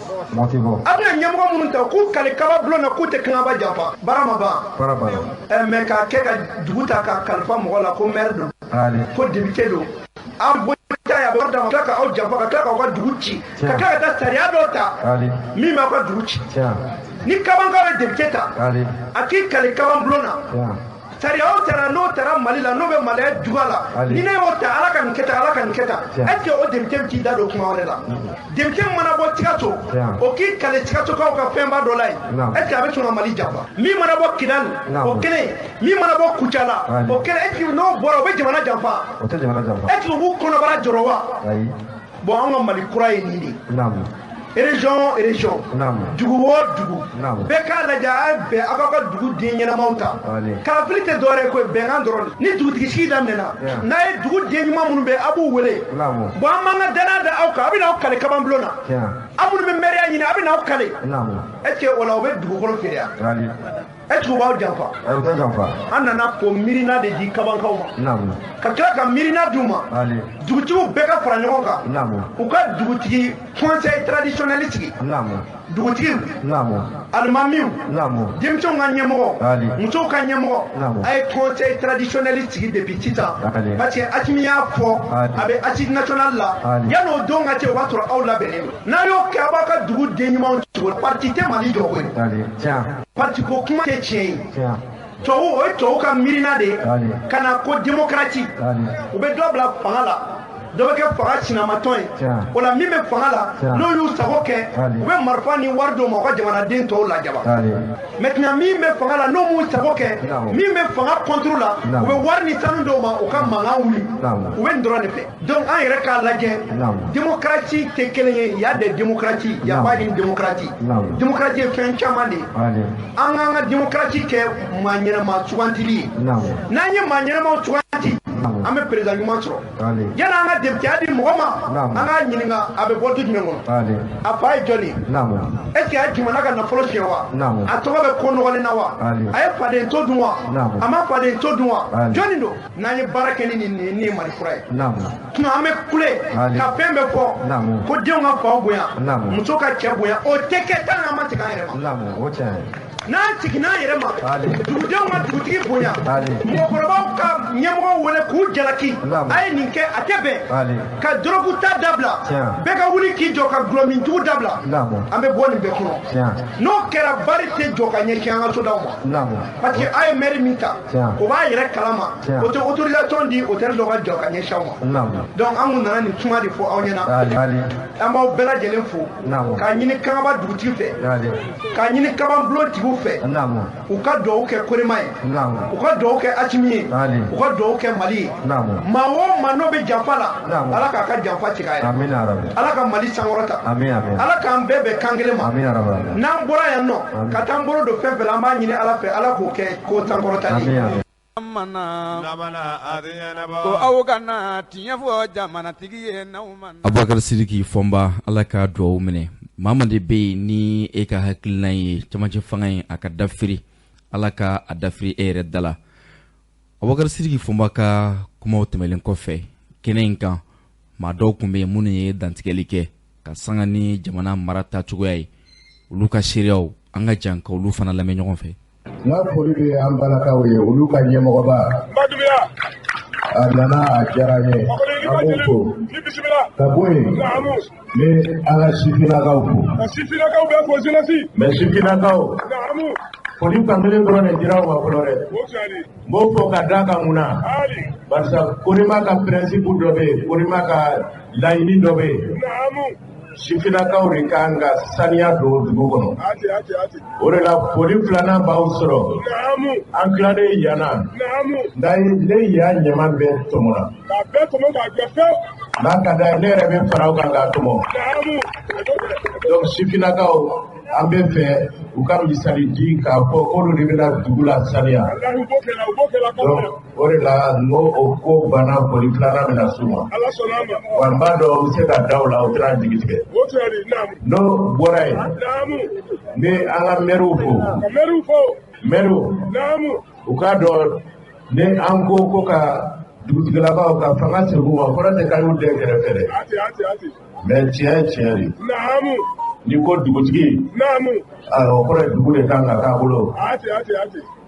A bɛna ɲɛmɔgɔ minnu ta, k'u kale kaba bulon na k'u tɛ Kangaba janfa, baara ma ban. Mais k'a kɛ ka dugu ta ka kalifa mɔgɔ la ko maire don, ko député don, aw bɔ a bɛ wari d'a ma, ka tila k'aw janfa, ka tila k'aw ka dugu ci, ka tila ka taa sariya dɔ ta min b'aw ka dugu ci. Ni Kabankaw ye député ta, a k'i kale kaban bulon na, sariya o sariya n'o taara Mali la, n'o bɛ Maliya juguya la, ni ne y'o ta, Ala ka nin kɛ tan, Ala ka nin kɛ tan, est ce que o député bɛ t'i da don kuma wɛrɛ la? Député min mana bɔ Sikaso, o k'i kale Sikasokaw ka fɛnba dɔ la yen, est ce que a bɛ sɔn ka Mali janfa? Min mana bɔ Kidali, o kelen. Min mana bɔ Kucala, o kelen. Est ce que n'o bɔra, o bɛ jamana janfa? Est ce que u b'u kɔnɔbara jɔrɔ wa? Bon, an ka Mali kura ye nin de ye. Région, région, dugu o dugu, bɛɛ k'a lajɛ, a ye bɛn, aw k'aw ka dugu den ɲɛnamaw ta. Kalafili tɛ dɔwɛrɛ ye koyi, bɛnkan dɔrɔn de. Ni dugutigi sigi daminɛna, n'a ye dugu den ɲuman minnu bɛ, a b'u wele. Bon, an b'an ka danaya da aw kan, a bɛ n'aw kale kaban bulon na. Aw minnu bɛ mɛriya ɲini, a bɛ n'aw kale. Est ce que o la, o bɛ dugukolo feere yan? Est ce que u b'aw janfa? An nana k'o miirina de di Kabankaw ma, ka tila ka miirina d'u ma. Dugutigiw bɛɛ ka fara ɲɔgɔn kan, u ka dugutigi conseil traditionnel sigi. Dugutigiw, alimamiw, denmisɛnw ka ɲɛmɔgɔ, musow ka ɲɛmɔgɔ, a ye conseil traditionnel sigi depuis sisan, parce que Asimi y'a fɔ a bɛ assise nationale la. Yan'o don ka cɛ, o b'a sɔrɔ aw labɛnnen don. N'a y'o kɛ, a b'aw ka dugu den ɲumanw sigi. Parti tɛ Mali jɔ koyi, parti ko kuma tɛ tiɲɛ ye. Tubabu, o ye tubabu ka miirina de ye ka na ko démocratie. U bɛ dɔ bila fanga la. Dɔ bɛ kɛ fanga sinamatɔn ye. O la min bɛ fanga la, n'o y'u sago kɛ, u bɛ marifa ni wari d'u ma, u ka jamanaden tɔw lajaba. Maintenant min bɛ fanga la, n'o m'u sago kɛ, min bɛ fanga contre la, u bɛ wari ni sanu d'u ma, u ka mankan wuli. U bɛ nin dɔrɔn de fɛ. Donc an yɛrɛ k'a lajɛ, démocratie tɛ kelen ye. Il y a des démocraties, il y a pas une démocratie. Démocratie ye fɛn caman de ye. An k'an ka démocratie kɛ maa ɲɛnama sugantili ye. N'an ye maa ɲɛnamaw suganti, an bɛ président ɲuman sɔrɔ. Yanni an ka député di mɔgɔ ma, an k'a ɲininka a bɛ bɔ du jumɛn kɔnɔ, a fa ye jɔn ye, est ce que a ye jamana ka nafolo tiɲɛ wa, a tɔgɔ bɛ ko nɔgɔlen na wa, a ye faden to dun wa, a ma faden to dun wa, jɔnni don. N'an ye baara kɛ ni nin ye Mali kura ye. Tuma an bɛ kule ka fɛn bɛɛ fɔ ko denw ka faw bonya, muso ka cɛ bonya, o tɛ kɛ tant qu'an ma segin an yɛrɛ ma. N'an seginna an yɛrɛ ma, dugudenw ka dugutigi bonya, mɔgɔkɔrɔbaw ka ɲɛmɔgɔw wele k'u jalaki, a ye nin kɛ a tɛ bɛn, ka dɔrɔgu ta dabila, bɛɛ ka wuli k'i jɔ ka gulɔminjugu dabila, an bɛ bɔ nin bɛɛ kɔnɔ. N'o kɛra, bari tɛ jɔ ka ɲɛsin an ka sodaw ma, parce que a ye maire min ta, o b'a yɛrɛ kalama, o tɛ autorisation di hôtel dɔ ka jɔ ka ɲɛsin aw ma. Donc an kun nana nin kuma de fɔ aw ɲɛna. An b'aw bɛɛ lajɛlen fo, k'a ɲini Kangaba dugutigi fɛ, k'a ɲini Kabanbulon tigiw fɛ, u ka duwawu kɛ Korema ye, u ka duwawu kɛ Asimi ye, u ka duwawu kɛ Mali ye. Maa o maa n'o bɛ janfa la, Ala k'a ka janfa tigɛ a ye, Ala ka Mali sankɔrɔta, Ala k'an bɛɛ bɛn kan kelen ma. N'an bɔra yan nɔ ka taa an bolo don fɛn fɛn la, an b'a ɲini Ala fɛ, Ala k'o kɛ ko sankɔrɔtali ye. Ko aw kana tiɲɛ fɔ jamanatigi ye n'aw ma. Abubakar Sidiki Fɔnba, Ala ka duwawu minɛ. Maa de bɛ yen ni e ka hakilina ye camancɛ fanga in a ka dafiri, Ala ka a dafiri e yɛrɛ da la. Abubakar Sidiki Fɔnba ka kumaw tɛmɛlen kɔfɛ kɛnɛ in kan, maa dɔw tun bɛ yen minnu ye dantigɛli kɛ ka sanga ni jamana mara taacogoya ye, olu ka seereyaw an ka jan ka olu fana lamɛn ɲɔgɔn fɛ. N ka foli bɛ an balakaw ye, olu ka ɲɛmɔgɔba a nana, a diyara n ye, an b'o fo. Ka bɔ yen, n bɛ an ka sifinnakaw fo. Sifinnakaw bɛ fo jeunesse. Mais sifinnakaw, foli fankelen dɔrɔn de dira aw ma fɔlɔ dɛ. N b'o fɔ ka d'a kan mun na, barisa Korema ka principe dɔ bɛ yen, Korema ka laɲini dɔ bɛ yen. Sifinnakaw de kan ka saniya don dugu kɔnɔ. O de la foli filanan b'aw sɔrɔ. An tilalen yan na, ne yan ɲama bɛɛ tɔmɔna. N'a ka d'a ye, ne yɛrɛ bɛ fara aw kan k'a tɔmɔ. Donc sifinnakaw, an bɛ fɛ u ka misali di k'a fɔ k'olu de bɛna dugu la saniya. Donc o de la n ko o ko banna, foli filanan bɛna s'u ma. Wa n b'a dɔn u bɛ se ka da o la, u tɛna jigi tigɛ. N'o bɔra yen, n bɛ an ka mɛriw fo. Mɛriw, u k'a dɔn ni an ko ka dugutigilakaw ka fanga segin u ma, kɔrɔ tɛ k'an y'u den kɛrɛfɛ dɛ. Mais tiɲɛ ye tiɲɛ de. N'i ko dugutigi, o kɔrɔ ye dugu de kan ka k'a bolo.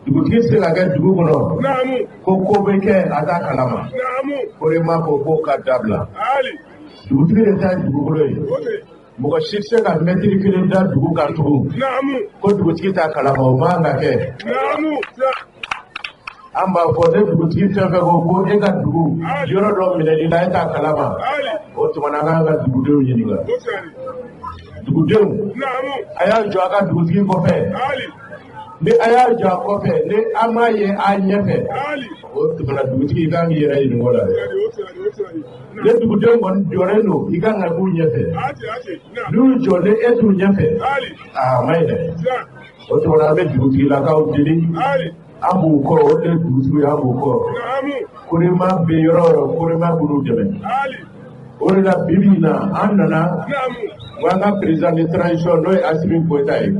Dugutigi tɛ se ka kɛ dugu kɔnɔ ko bɛ kɛ a t'a kalama. Korema ko k'o ka dabila. Dugutigi de ta ye dugukolo ye. Mɔgɔ si tɛ se ka mɛtiri kelen da dugu kan tugun ko dugutigi t'a kalama, o man ka kɛ. An b'a fɔ ne dugutigi fɛn fɛn ko e ka dugu yɔrɔ dɔ minɛli la e t'a kalama, o tuma na an k'an ka dugudenw ɲininka. Dugudenw, a y'a jɔ a ka dugutigi kɔfɛ. Ni a y'a jɔ a kɔfɛ, ni an m'a ye a ɲɛfɛ, o tuma na dugutigi i kan k'i yɛrɛ ɲininka o la dɛ. Ni dugudenw kɔni jɔlen don, i kan ka k'u ɲɛfɛ. N'u jɔ ni e t'u ɲɛfɛ, a ma ɲi dɛ. O tuma na an bɛ dugutigilakaw deli, an b'u kɔ, o de ye dugutigiw ye, an b'u kɔ. Korema bɛ yɔrɔ o yɔrɔ, Korema b'olu dɛmɛ. O de la bi bi in na an nana an ka président de transition n'o ye Asimi Goyita ye,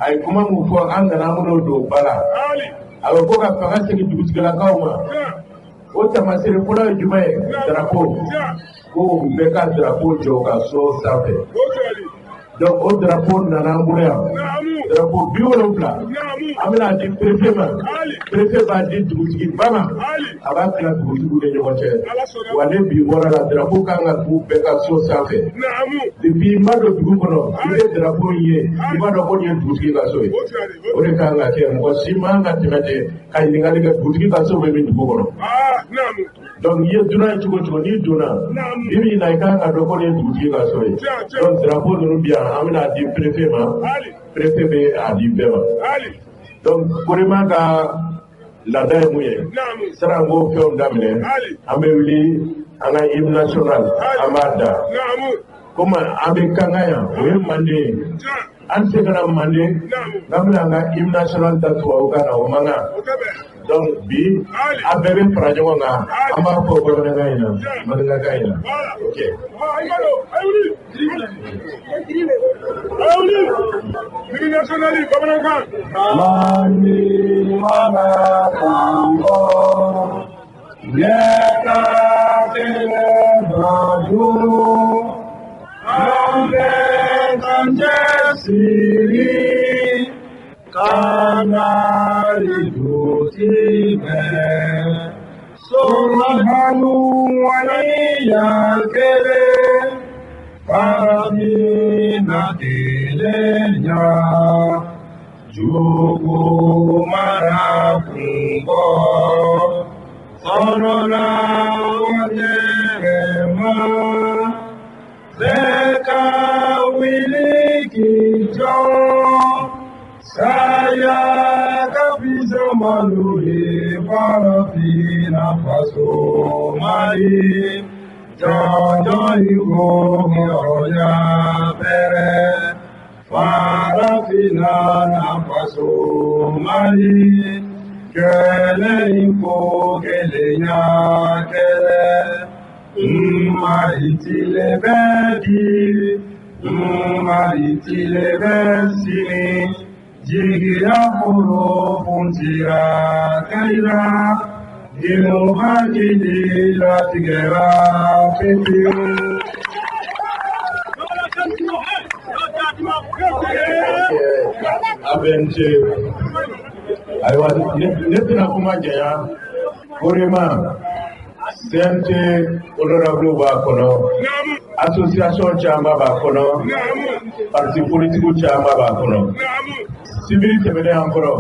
a ye kuma min fɔ, an nana an bɛn'o don ba la. A bɛ ko ka fanga segin dugutigilakaw ma. O taamasere fɔlɔ ye jumɛn ye? Drapeau. Ko u bɛɛ ka drapeau jɔ u ka so sanfɛ. Donc o drapeau nana an bolo yan. Drapeau 70 an bɛna di préfet ma, préfet b'a di dugutigiba ma, a b'a tila dugutigiw ni ɲɔgɔn cɛ. Wa ne bi bɔra la, drapeau kan ka k'u bɛɛ ka so sanfɛ. Depuis i ma don dugu kɔnɔ, i bɛ drapeau in ye, i b'a dɔn ko nin ye dugutigi ka so ye. O de kan ka kɛ, mɔgɔ si man ka tɛmɛ ten ka ɲininkali kɛ dugutigi ka so bɛ min dugu kɔnɔ. Donc n'i ye dunan ye cogo cogo, n'i donna i b'i na, i kan ka dɔn ko nin ye dugutigi ka so ye. Donc drapeau ninnu bi yan, an bɛna di préfet ma, préfet bɛ a di bɛɛ ma. Donc Korema ka laada ye mun ye? Sani an k'o fɛnw daminɛ, an bɛ wuli an ka hymne national, an b'a da. Komi an bɛ Kankan yan, o ye Manden ye, an tɛ se ka na Manden n'an bɛna an ka hymne national da tubabukan na, o man kan. Donc bi an bɛɛ bɛ fara ɲɔgɔn kan, an b'a fɔ bamanankan in na, maninkakan in na. Ok. Mali mana kanbɔ, ɲɛta kelen baju, an bɛ k'an cɛsiri, kanari dutigi. Sɔrɔhanu waleya kelen, farafinna kelenya, jugu mara kun bɔ, sɔrɔla waleya bɛɛ ka wuli k'i jɔ. Saya ka fisa malo ye farafinna faso Mali, jɔnjɔn i ko hɔrɔnya bɛrɛ, farafinna na faso Mali, kɛlɛ i ko kelenya kɛlɛ, Mali tile bɛ di, Mali tile bɛ sini. Jigiya foro kuntira kayira, denw hakili latigɛra pewu. A bɛ n ce. Ayiwa, ne tɛna kuma janya. Korema CNT honorable b'a kɔnɔ, association caman b'a kɔnɔ, parti politique caman b'a kɔnɔ. Sibiri tɛmɛnen an kɔrɔ,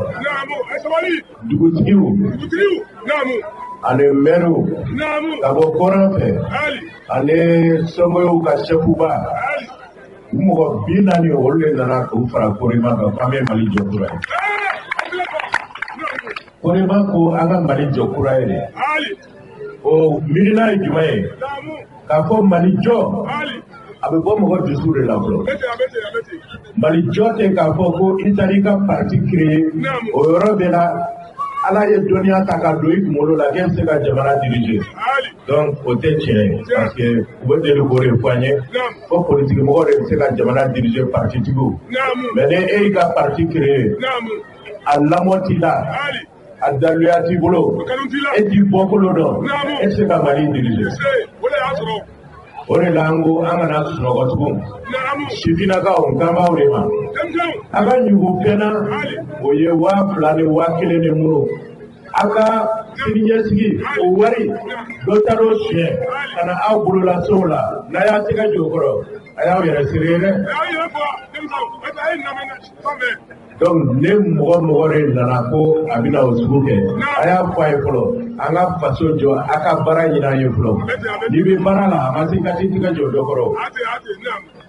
dugutigiw ani mɛriw ka bɔ kɔrɔn fɛ ani Sɔngoyiw ka sɛfuba, u mɔgɔ 40, olu de nana k'u fara Korema kan k'an bɛ Mali jɔ kura ye. Korema ko an ka Mali jɔ kura ye de. O miirina ye jumɛn ye? K'a fɔ Mali jɔ, a bɛ bɔ mɔgɔ dusu de la fɔlɔ. Mali jɔ tɛ k'a fɔ ko i taara i ka parti créer, o yɔrɔ bɛɛ la Ala ye dɔnniya ta ka don i kunkolo la k'e bɛ se ka jamana diriger. Donc o tɛ tiɲɛ ye, parce que u bɛ deli k'o de fɔ an ye ko politique mɔgɔw de bɛ se ka jamana diriger, parti tigiw. Mais ni e y'i ka parti créer, a lamɔ t'i la, a daluya t'i bolo, e t'i bɔkolo dɔn, e tɛ se ka Mali diriger. O de la an ko an kana sunɔgɔ tugun. Sifinnakaw, n kan b'aw de ma. A ka ɲugu fɛn na, o ye 2000 ni 1000 ni minnu. A ka siniɲɛsigi o wari dɔ taar'o suɲɛ ka na aw bolola sow la, n'a y'a tɛgɛ jɔ o kɔrɔ, a y'aw yɛrɛ seere ye dɛ. Donc ne mɔgɔ de nana ko a bɛna o sugu kɛ, a y'a fɔ a ye fɔlɔ, an ka faso jɔ, a ka baara ɲini an ye fɔlɔ. N'i bɛ baara la, a ma se ka t'i tɛgɛ jɔ dɔ kɔrɔ.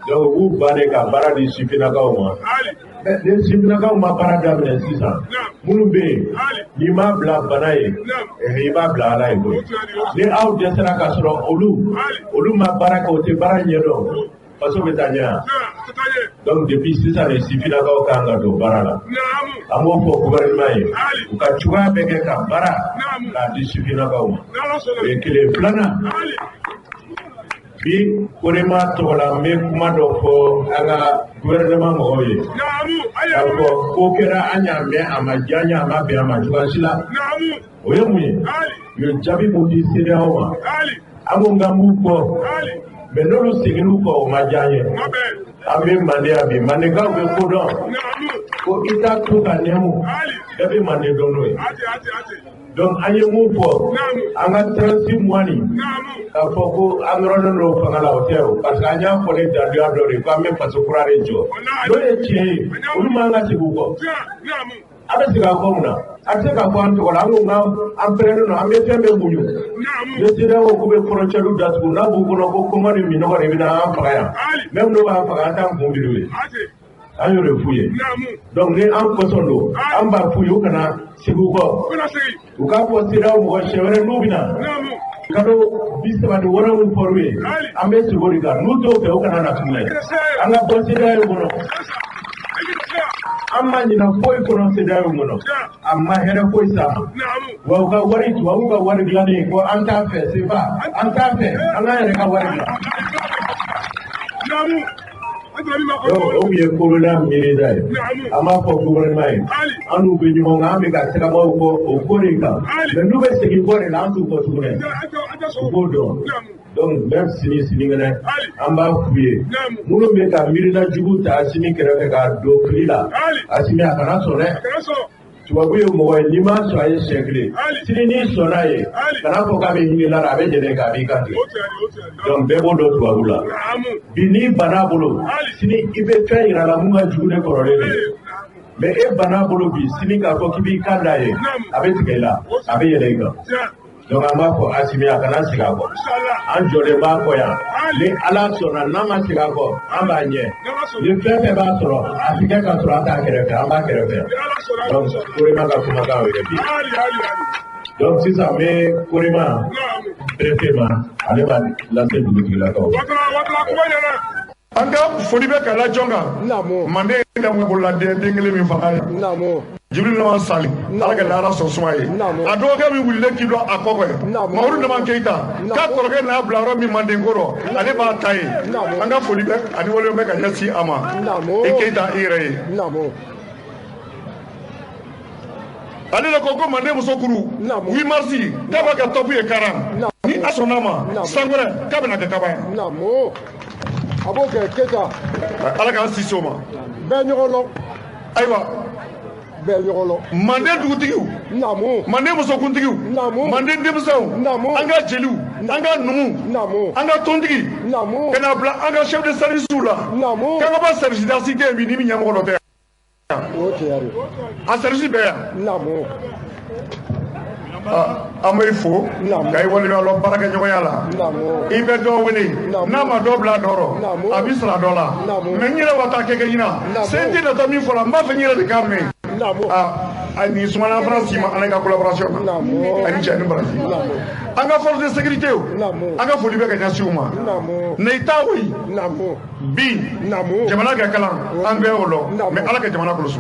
Donc u b'u ban de ka baara di sifinnakaw ma. Ni sifinnakaw ma baara daminɛ sisan, minnu bɛ yen, n'i m'a bila bana ye, i b'a bila Ala ye koyi. Ni aw dɛsɛra ka sɔrɔ olu ma baara kɛ, o tɛ baara ɲɛdɔn, faso bɛ taa ɲɛ wa? Donc depuis sisan de sifinnakaw kan ka don baara la. An b'o fɔ gouvernement ye, u ka cogoya bɛɛ kɛ ka baara k'a di sifinnakaw ma. O ye kelen. Filanan, bi Korema tɔgɔ la, n bɛ kuma dɔ fɔ an ka gouvernement mɔgɔw ye. K'a fɔ ko kɛra, an y'a mɛn, a ma diya an ye, a ma bɛn a ma cogoya si la. O ye mun ye? U ye jaabi mun di CEDEAO ma, an ko k'an b'u kɔ, mais n'olu seginn'u kɔ, o ma diya an ye. An bɛ Mande yan bi, Mandekaw bɛ ko dɔn. Ko i t'a to ka nɛmu bɛɛ bɛ Manden dɔn n'o ye. Donc an ye mun fɔ an ka 36 mois nin k'a fɔ ko an nɔrɔlen don fanga la, o tɛ o, parce que an y'a fɔ ni daluya dɔ de ye ko an bɛ faso kura de jɔ. N'o ye tiɲɛ ye, olu man ka segin u kɔ. A bɛ segin a kɔ mun na? A tɛ se k'a fɔ an tɔgɔ la, an ko k'an pɛrɛnnen don, an bɛ fɛn bɛɛ muɲu. Ni CEDEAO k'u bɛ frontière datugu, n'a b'u kɔnɔ ko kɔngɔ ni minɔgɔ de bɛna an faga yan, même n'o b'an faga, an t'an kun biri u ye. An y'o de f'u ye. Donc ni an kɔsɔn don, an b'a f'u ye u kana segin u kɔ. U k'a fɔ CEDEAO mɔgɔ siɲɛ wɛrɛ n'u bɛ na kalo 36 min fɔr'u ye, an bɛ segin o de kan. N'u t'o fɛ, u kana na tuguni. An ka bɔ CEDEAO kɔnɔ. An ma ɲinɛ foyi kɔnɔ CEDEAO kɔnɔ, a ma hɛrɛ foyi s'a ma. Wa u ka wari, tubabuw ka wari dilannen ko an t'a fɛ, CFA an t'a fɛ, an k'an yɛrɛ ka wari dilan. Donc o tun ye Korona miirida ye. An b'a fɔ gouvernement ye, an n'u bɛ ɲɔgɔn kan, an bɛ ka sirabaw fɔ o ko de kan, mais n'u bɛ segin kɔ de la, an t'u kɔ tuguni, u b'o dɔn. Donc même sini sinikɛnɛ, an b'a f'u ye, minnu bɛ ka miirina jugu ta Asimi kɛrɛfɛ k'a don fili la, Asimi a kana sɔn dɛ. Tubabu ye mɔgɔ ye, n'i m'a sɔn a ye siɲɛ kelen, sini n'i sɔnna a ye, kana fɔ k'a bɛ hinɛ la, a bɛ jɛnɛ k'a b'i kan tigɛ. Donc bɛɛ b'o dɔn tubabu la. Bi n'i banna a bolo, sini i bɛ fɛn yira la mun ka jugu ne kɔrɔlen de ye. Mais e banna a bolo bi, sini k'a fɔ k'i b'i kan d'a ye, a bɛ tigɛ i la, a bɛ yɛlɛ i kan. Donc an b'a fɔ Asimi a kana segin a kɔ. An jɔlen b'a kɔ yan. Ni Ala sɔnna, n'a ma segin a kɔ, an b'a ɲɛ. Ni fɛn fɛn b'a sɔrɔ, a ti kɛ ka sɔrɔ an t'a kɛrɛfɛ, an b'a kɛrɛfɛ. Donc Korema ka kumakan o ye bi. Donc sisan n bɛ Korema préfet ma, ale b'a lase dugutigilakaw. An ka foli bɛ ka la jɔn kan. Manden damu bololaden den kelen min faga ye. Jibril Nama Sali, Ala ka lahara sɔn suma ye. A dɔgɔkɛ min wulilen k'i dɔn a kɔ kɔfɛ, Mamadu Nama Keyita, k'a kɔrɔkɛ n'a bila yɔrɔ min Manden ko rɔ, ale b'a ta ye. An ka foli bɛ ani walew bɛ ka ɲɛsin a ma. I Keyita i yɛrɛ ye. Ale de ko ko Manden muso kuru 8 mars k'a b'a kɛ tɔpu ye Karan. Ni a sɔnna ma, san wɛrɛ k'a bɛna kɛ kaba ye. A b'o kɛ Keyita. Ala k'an si s'o ma. Bɛɛ ɲɔgɔn lɔn. Ayiwa. Bɛɛ ɲɔgɔn lɔn. Manden dugutigiw. Manden musokuntigiw. Manden denmisɛnw. An ka jeliw. An ka numuw. An ka tontigi. Ka n'a bila an ka chef de service la. K'an ka bɔ service d'asité yen bi ni min ɲɛmɔgɔ dɔ tɛ yan. A service bɛɛ yan. An b'i fo ka i waleɲuman lɔn baarakɛɲɔgɔnya la. I bɛ dɔ wele n'a ma dɔ bila a dɔ rɔ, a b'i sara dɔ la. Mais n yɛrɛ wa taa kɛ kɛ ɲina CNT natɔ min fɔra, n b'a fɛ n yɛrɛ de k'a mɛn. A nin sumana fana si ma an ka collaboration na. A ni cɛ ni baraji. An ka force de sécurité, an ka foli bɛ ka ɲɛsin u ma. N'i t'a woyi bi jamana ka kalan, an bɛɛ y'o lɔn, mais Ala ka jamana kɔlɔsi.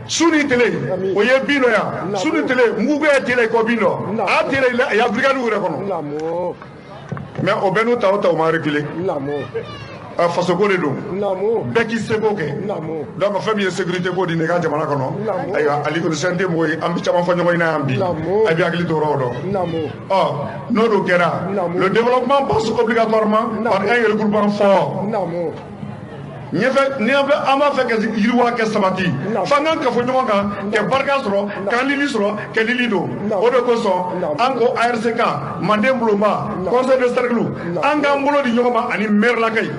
Su ni tele o ye bin dɔ yan, su ni tele mugu ye tele kɔ bin dɔ, a tele a ye brigade yɛrɛ kɔnɔ, mais o bɛɛ n'u ta o ta, o ma reculer. Fasoko de don, bɛɛ k'i seko kɛ. Donc fɛn min ye sécurité ko di ne ka jamana kɔnɔ, ayiwa ali kɔni CNT mɔgɔw ye, an bɛ caman fɔ ɲɔgɔn ɲɛna yan bi, a bɛ hakili to yɔrɔ dɔn. Ɔ n'o dun kɛra, le développement passe obligatoirement par un regroupement fort. Ɲɛfɛ ni an bɛ an b'a fɛ ka yiriwa kɛ sabati, f'an k'an kafo ɲɔgɔn kan kɛ barika sɔrɔ, k'an lili sɔrɔ, kɛ lili don. O de kosɔn an ko ARCK Manden bulonba, conseil de cercle, an k'an bolo di ɲɔgɔn ma ani maire lakɛyi.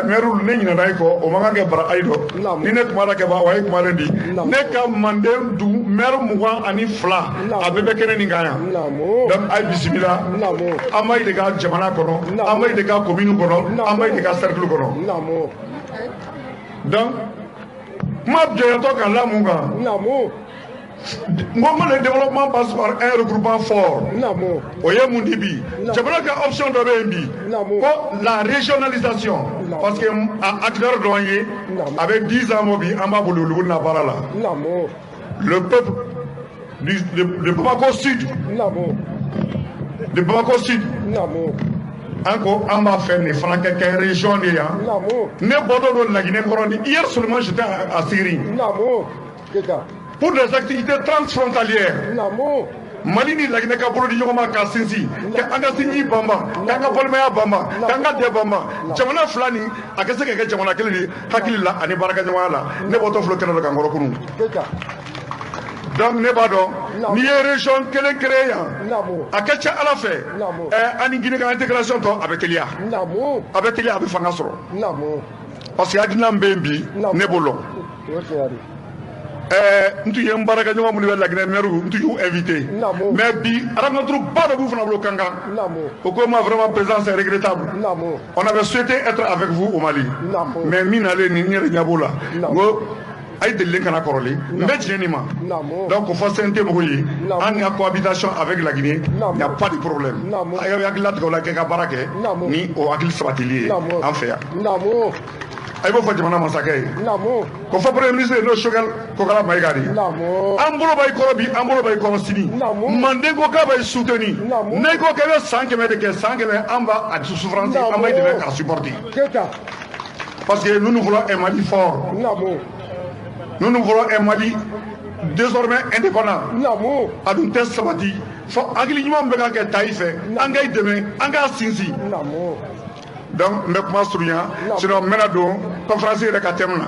Maire ne ɲinɛna i kɔ, o man kan kɛ bara ayi dɔ ni ne kuma kɛ ba wa ye kuma di ne ka Manden du maire 22, a bɛɛ bɛ kɛnɛ nin kan yan. Donc a ye bisimila, an b'a de ka jamana kɔnɔ, an b'a de ka commune kɔnɔ, an b'a de ka cercle kɔnɔ. Donc kuma jɔyɔrɔtɔ ka la mun kan, n ko le développement passe par un regroupement fort. O ye mun di bi jamana ka option dɔ bɛ yen bi ko la régionalisation, parce que a acteur dɔ ye a bɛ 10 ans mɔ bi, an b'a bolo olu na baara la. Le peuple de Bamako Sud, de Bamako Sud, an ko an b'a fɛ nin fana ka kɛ région de yan. Ne bɔtɔ don Laginɛ kɔrɔ ni hier seulement j'étais à Syrie pour des activités transfrontalières. Mali ni Laginɛ ka bolo di ɲɔgɔn ma k'a sinsin, k'an ka sinji banban, k'an ka balimaya banban, k'an ka dɛ banban, jamana fila nin a ka se ka kɛ jamana kelen de hakili la ani baarakɛɲɔgɔnya la. Ne bɔtɔ filɛ kɛnɛ dɔ kan kɔrɔ kunun. Donc ne b'a dɔn n'i ye région kelen créé yan, a ka ca Ala fɛ, an ni Guinée ka intégration tɔ a bɛ teliya, a bɛ teliya, a bɛ fanga sɔrɔ. Parce que hakilina min bɛ yen bi, ne b'o lɔn. N tun ye n baarakɛɲɔgɔn minnu bɛ Laginɛ maire, n tun y'u invité, mais bi rencontre ba dɔ b'u fana bolo Kankan. O ko ma vraiment président, c'est regrettable, on avait souhaité être avec vous au Mali, mais min nalen nin n yɛrɛ ɲɛ b'o la, n ko a ye delilen kana kɔrɔlen, n bɛ tiɲɛ nin ma. Donc o fɔ CNT mɔgɔw ye, an ka cohabitation avec la Guinée, il n'y a pas de problème. A y'aw hakili latigɛ o la k'e ka baara kɛ ni o hakili sabatili ye an fɛ yan. A b'o fɔ jamana masakɛ ye, k'o fɔ premier ministre ye, n'o Choguel Kokalla Maïga de ye. An bolo b'a kɔrɔ bi, an bolo b'a kɔrɔ sini. Manden ko k'a b'a soutenir, n'i ko k'e bɛ san 100 de kɛ, san 100 an b'a a souffrance, an b'a dɛmɛ k'a supporter. Parce que nous nous voulons un Mali fort. Nous nous voulons un Mali désormais indépendant. A dun tɛ sabati fɔ hakili ɲuman bɛ ka kɛ ta i fɛ, an k'i dɛmɛ, an k'a sinsin. Donc n bɛ kuma surunya, sinon n bɛna don conférence yɛrɛ ka thème na.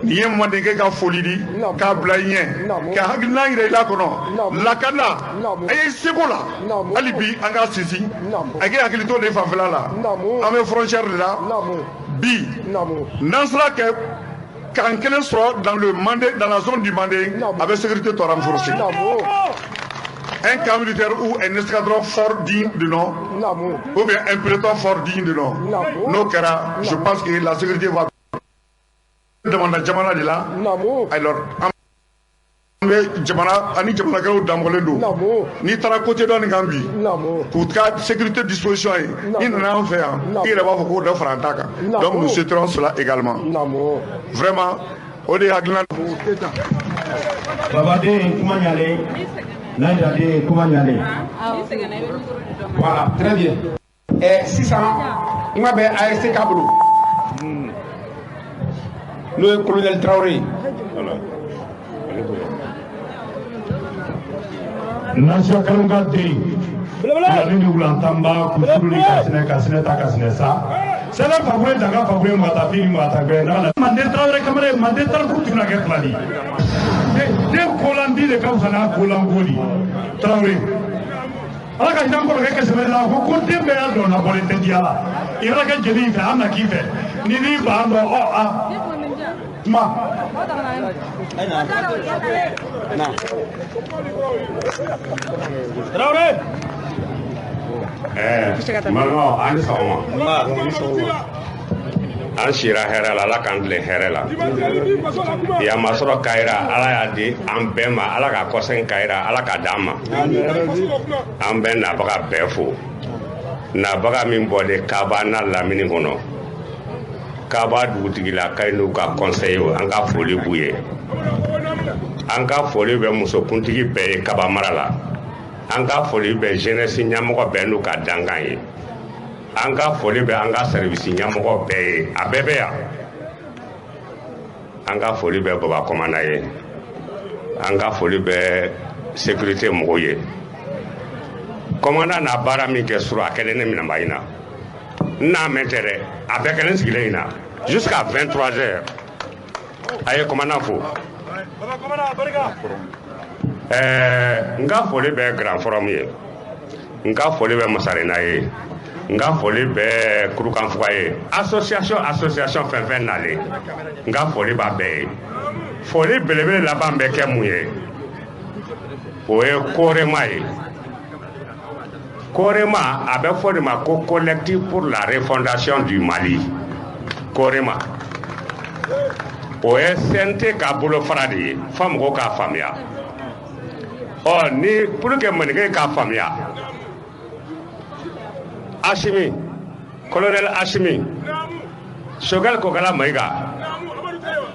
Nin ye mandenkɛ ka foli di k'a bila i ɲɛ, ka hakilina yira i la kɔnɔ lakana, a ye seko la hali bi an k'a sinsin, a k'i hakili to nin fanfɛla la. An bɛ frontière de la bi, n'an sera kɛ k'an kelen sɔrɔ dans le Mandé, dans la zone du Mandé, avec sécurité tɔ renforcée. Un camp militaire ou un escadron fort digne de nom, ou bien un peloton fort digne de nom. N'o kɛra, je pense que la sécurité va demander jamana de la. Alors, an bɛ jamana ani jamanakɛlaw danbɔlen don. N'i taara côté dɔ nin kan bi, k'u ka sécurité disposition ye, n'i nana an fɛ yan, i yɛrɛ b'a fɔ k'o dɔ fara an ta kan. Donc nous souhaiterons cela également. Vraiment, o de ye hakilina. Babaden kuma ɲalen, Najaden kuma ɲalen. Voilà, très bien. Sisan kuma bɛ ARC ka bolo, n'o ye colonel Traoré ye. Nation kanu ka den fulani ni wulantanba kusuru ni kasinɛ kasinɛ ta kasinɛ sa sɛnɛ fakure daga fakure matafi ni matagbɛ n'a Manden Traoré kamara ye Manden tariku tun na kɛ fulani den kolandi de ka fisa n'a kolanko di Traoré. Ala ka hinɛ n kɔrɔkɛ kɛsɛbɛ la ko ko den bɛɛ y'a dɔn na bɔlen tɛ diya la, i yɛrɛ kɛ jeli in fɛ, an na k'i fɛ ni n'i ban dɔn ɔ a kuma. Traoré. Balimaw, an ni sɔgɔma. An sira hɛrɛ la, Ala k'an tilen hɛrɛ la. Yamasɔrɔ Kayira, Ala y'a di an bɛɛ ma, Ala k'a kɔsegin Kayira, Ala k'a d'an ma. An bɛ nabaga bɛɛ fo. Nabaga min bɔlen Kaba n'a lamini kɔnɔ, Kaba dugutigilakaw n'u ka conseil, an ka foli b'u ye. An ka foli bɛ musokuntigi bɛɛ ye Kaba mara la. An ka foli bɛ jeunesse ɲɛmɔgɔ bɛɛ n'u ka dankan ye. An ka foli bɛ an ka service ɲɛmɔgɔ bɛɛ ye, a bɛɛ bɛ yan. An ka foli bɛ Baba Kɔmana ye. An ka foli bɛ sécurité mɔgɔw ye. Kɔmana n'a baara min kɛ sura, a kɛlen ne minɛba in na. N n'a mɛn tɛ dɛ, a bɛɛ kɛlen sigilen in na jusqu'à 23 heures. A ye kɔmana fo. N ka foli bɛ Grand Forum ye, n ka foli bɛ Masarina ye, n ka foli bɛ Kurukanfuga ye. Association fɛn fɛn nalen, n ka foli b'a bɛɛ ye. Foli belebele laban bɛ kɛ mun ye? O ye Korema ye. Korema, a bɛ fɔ de ma ko collectif pour la refondation du Mali. Korema, o ye CNT ka bolofara de ye, fo mɔgɔw k'a faamuya. Ɔ ni pour que maninka k'a faamuya, Assimi, colonel Assimi, Choguel Kokalla Maïga,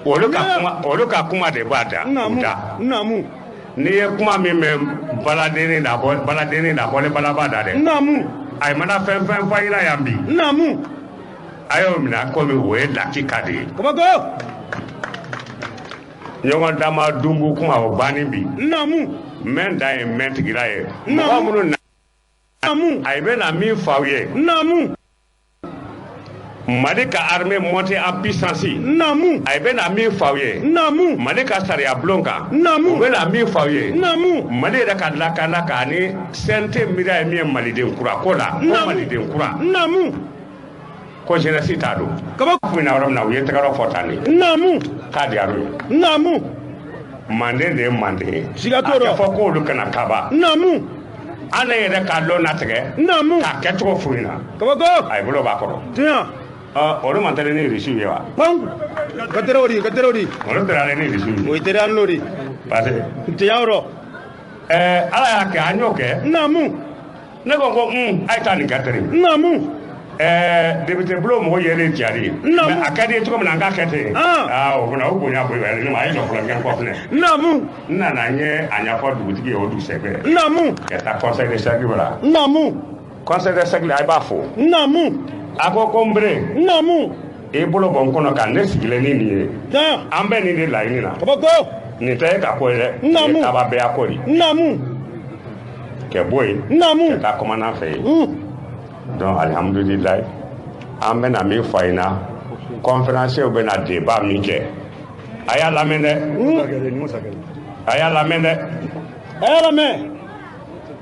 olu ka kuma de b'a da u da. N'i ye kuma min mɛn baladenni na bɔ baladenni na bɔlen balaba da dɛ. A mana fɛn fɛn fɔ i la yan bi. A y'o minɛ komi o ye lakika de ye. Ɲɔgɔn dama dunbu kuma o banni bi. Naamu. Mɛn dan ye mɛn tigila ye. Mɔgɔ minnu na. Naamu. A bɛna min fɔ aw ye. Naamu. Mali ka armée montée en puissance. Naamu. A bɛna min fɔ aw ye. Naamu. Mali ka sariya bulon kan. Naamu. U bɛna min fɔ aw ye. Naamu. Mali yɛrɛ ka lakana kan ani CNT miiriya ye min ye maliden kura ko la. Naamu. Ko maliden kura. Naamu. Ko jeunesse t'a don. Kaba. Kun na yɔrɔ min na u ye tɛgɛrɛ fɔ tan de. Naamu. K'a diyara u ye. Naamu. Manden de ye manden ye. Siga t'o rɔ. A tɛ fɔ k'olu kana kaba. Naamu. An yɛrɛ k'a lɔn natigɛ. Naamu. K'a kɛcogo f'u ɲɛna. Kabako. A ye bolo b'a kɔrɔ. Tiɲɛ. Olu man teli ni Irisiw ye wa? Pan. Ka tere o di, ka tere o di. Olu tɛrɛ ni Irisiw ye. O ye tere an n'o di. Parce que. Tiɲɛ yɔrɔ. Ala y'a kɛ an y'o kɛ. Naamu. Ne ko a ye taa nin kɛ ten. Naamu. Député bulon mɔgɔ yɛlɛ jari. Naamu. Mais a ka di ye cogo min na an k'a kɛ ten. Aa o fana o bonya bonya ne ma a ye jɔ fɔlɔ n kɔ filɛ. Naamu. N nana n ye a ɲɛfɔ dugutigi ye o dugusɛjɛ. Naamu. Ka taa conseil de cercle la. Naamu. Conseil de cercle a b'a fo. Naamu. A ko ko n bere. Naamu. I bolo bɔ n kɔnɔ ka ne sigilen ni nin ye. An bɛ nin de laɲini na. Kabako. Nin tɛ e ka ko ye dɛ. Naamu. Nin ye kaba bɛɛ ya ko de. Naamu. Kɛ bɔ yen. Naamu. Ka taa commandant fɛ yen. Donc alhamdulilayi an bɛna min fɔ a ɲɛna conférencier bɛna débat min kɛ a y'a lamɛn dɛ. A y'a lamɛn dɛ. A y'a lamɛn.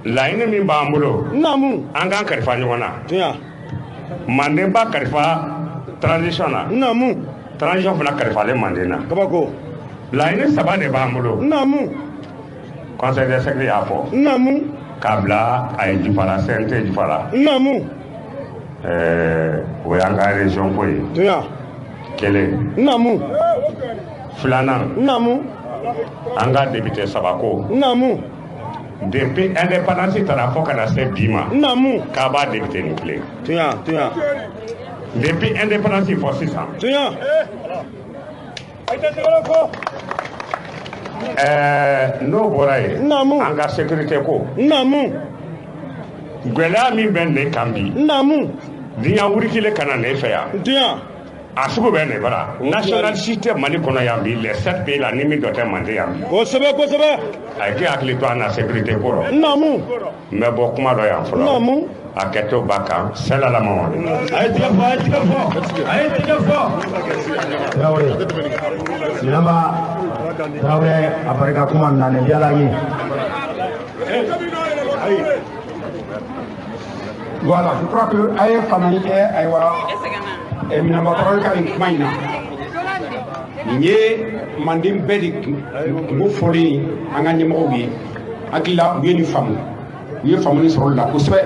Laɲini min b'an bolo. Naamu. An k'an kalifa ɲɔgɔn na. Tiɲɛ. Manden b'a kalifa transition na. Naamu. Transition fana kalifalen Manden na. Kabako. Laɲini saba de b'an bolo. Naamu. Conseil des cercles y'a fɔ. Naamu. K'a bila a ye Jifara CNT Jifara. Naamu. O y'an ka région ko ye. Tiɲɛ. Kelen. Naamu. Filanan. Naamu. An ka député saba ko. Naamu. Depuis indépendance taara fo ka na se bi ma. Naamu. K'a b'a député nin kelen. Tiɲɛ tiɲɛ. Depuis indépendance fɔ sisan. Tiɲɛ. N'o bɔra yen. Naamu. An ka sécurité ko. Naamu. Gɛlɛya min bɛ ne kan bi. Naamu. Diɲɛ wurikile ka na ne fɛ yan. Tiɲɛ. A sugu bɛ ne bara. Nationalité tɛ Mali kɔnɔ yan bi les 7 pays la ni min dɔ tɛ Manden yan bi. Kosɛbɛ kosɛbɛ. A ye k'i hakili to an na sécurité ko rɔ. Naamu. N bɛ bɔ kuma dɔ yan fɔlɔ. Naamu. A kɛtɔ ba kan sɛlalama. A ye tigɛ fɔ, a ye tigɛ fɔ, a ye tigɛ fɔ. Tarawele. Sinaba Tarawele a barika kuma na nin diyara n ye. Voilà, je crois que a ye faamuyali kɛ ayiwa Minɛnba Tarawele ka nin kuma in na. Nin ye Manden bɛɛ de kungo fɔlen ye an ka ɲɛmɔgɔw ye. Hakili la u ye nin faamu. U ye faamuli sɔrɔ o la kosɛbɛ.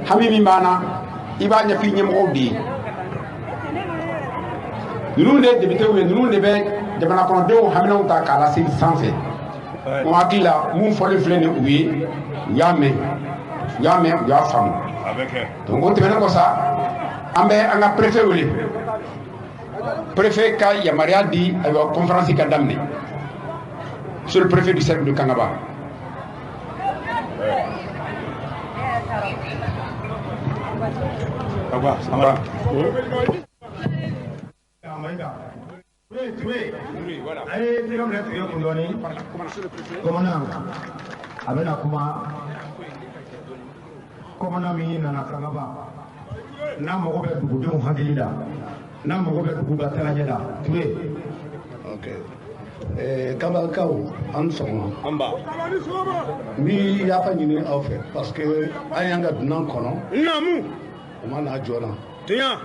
Hami min b'an na, i b'a ɲɛfɔ i ɲɛmɔgɔw de ye. Ninnu de ye députéw ye, ninnu de bɛ jamana kɔnɔdenw haminaw ta k'a lase sanfɛ. N hakili la mun fɔlen filɛ nin u ye, u y'a mɛn. U y'a mɛn, u y'a faamu. Donc o tɛmɛnen kɔ sa, an bɛ an ka préfet wele. Préfet ka yamaruya di ayiwa conférence ka daminɛ. Monsieur le préfet du cercle de Kangaba. A ye tɛgɛ minɛ tigɛ kun dɔɔni. Commandant a bɛna kuma. Commandant min nana Kangaba n'a mago bɛ dugudenw hakili la, n'a mago bɛ dugu ka tagaɲɛ la. Ture. Ok. Kanbakaw an ni sɔgɔma. An ba. N bi yafa ɲini aw fɛ parce que an y'an ka dunan kɔnɔ. Naamu. O ma na joona. Tiɲɛ.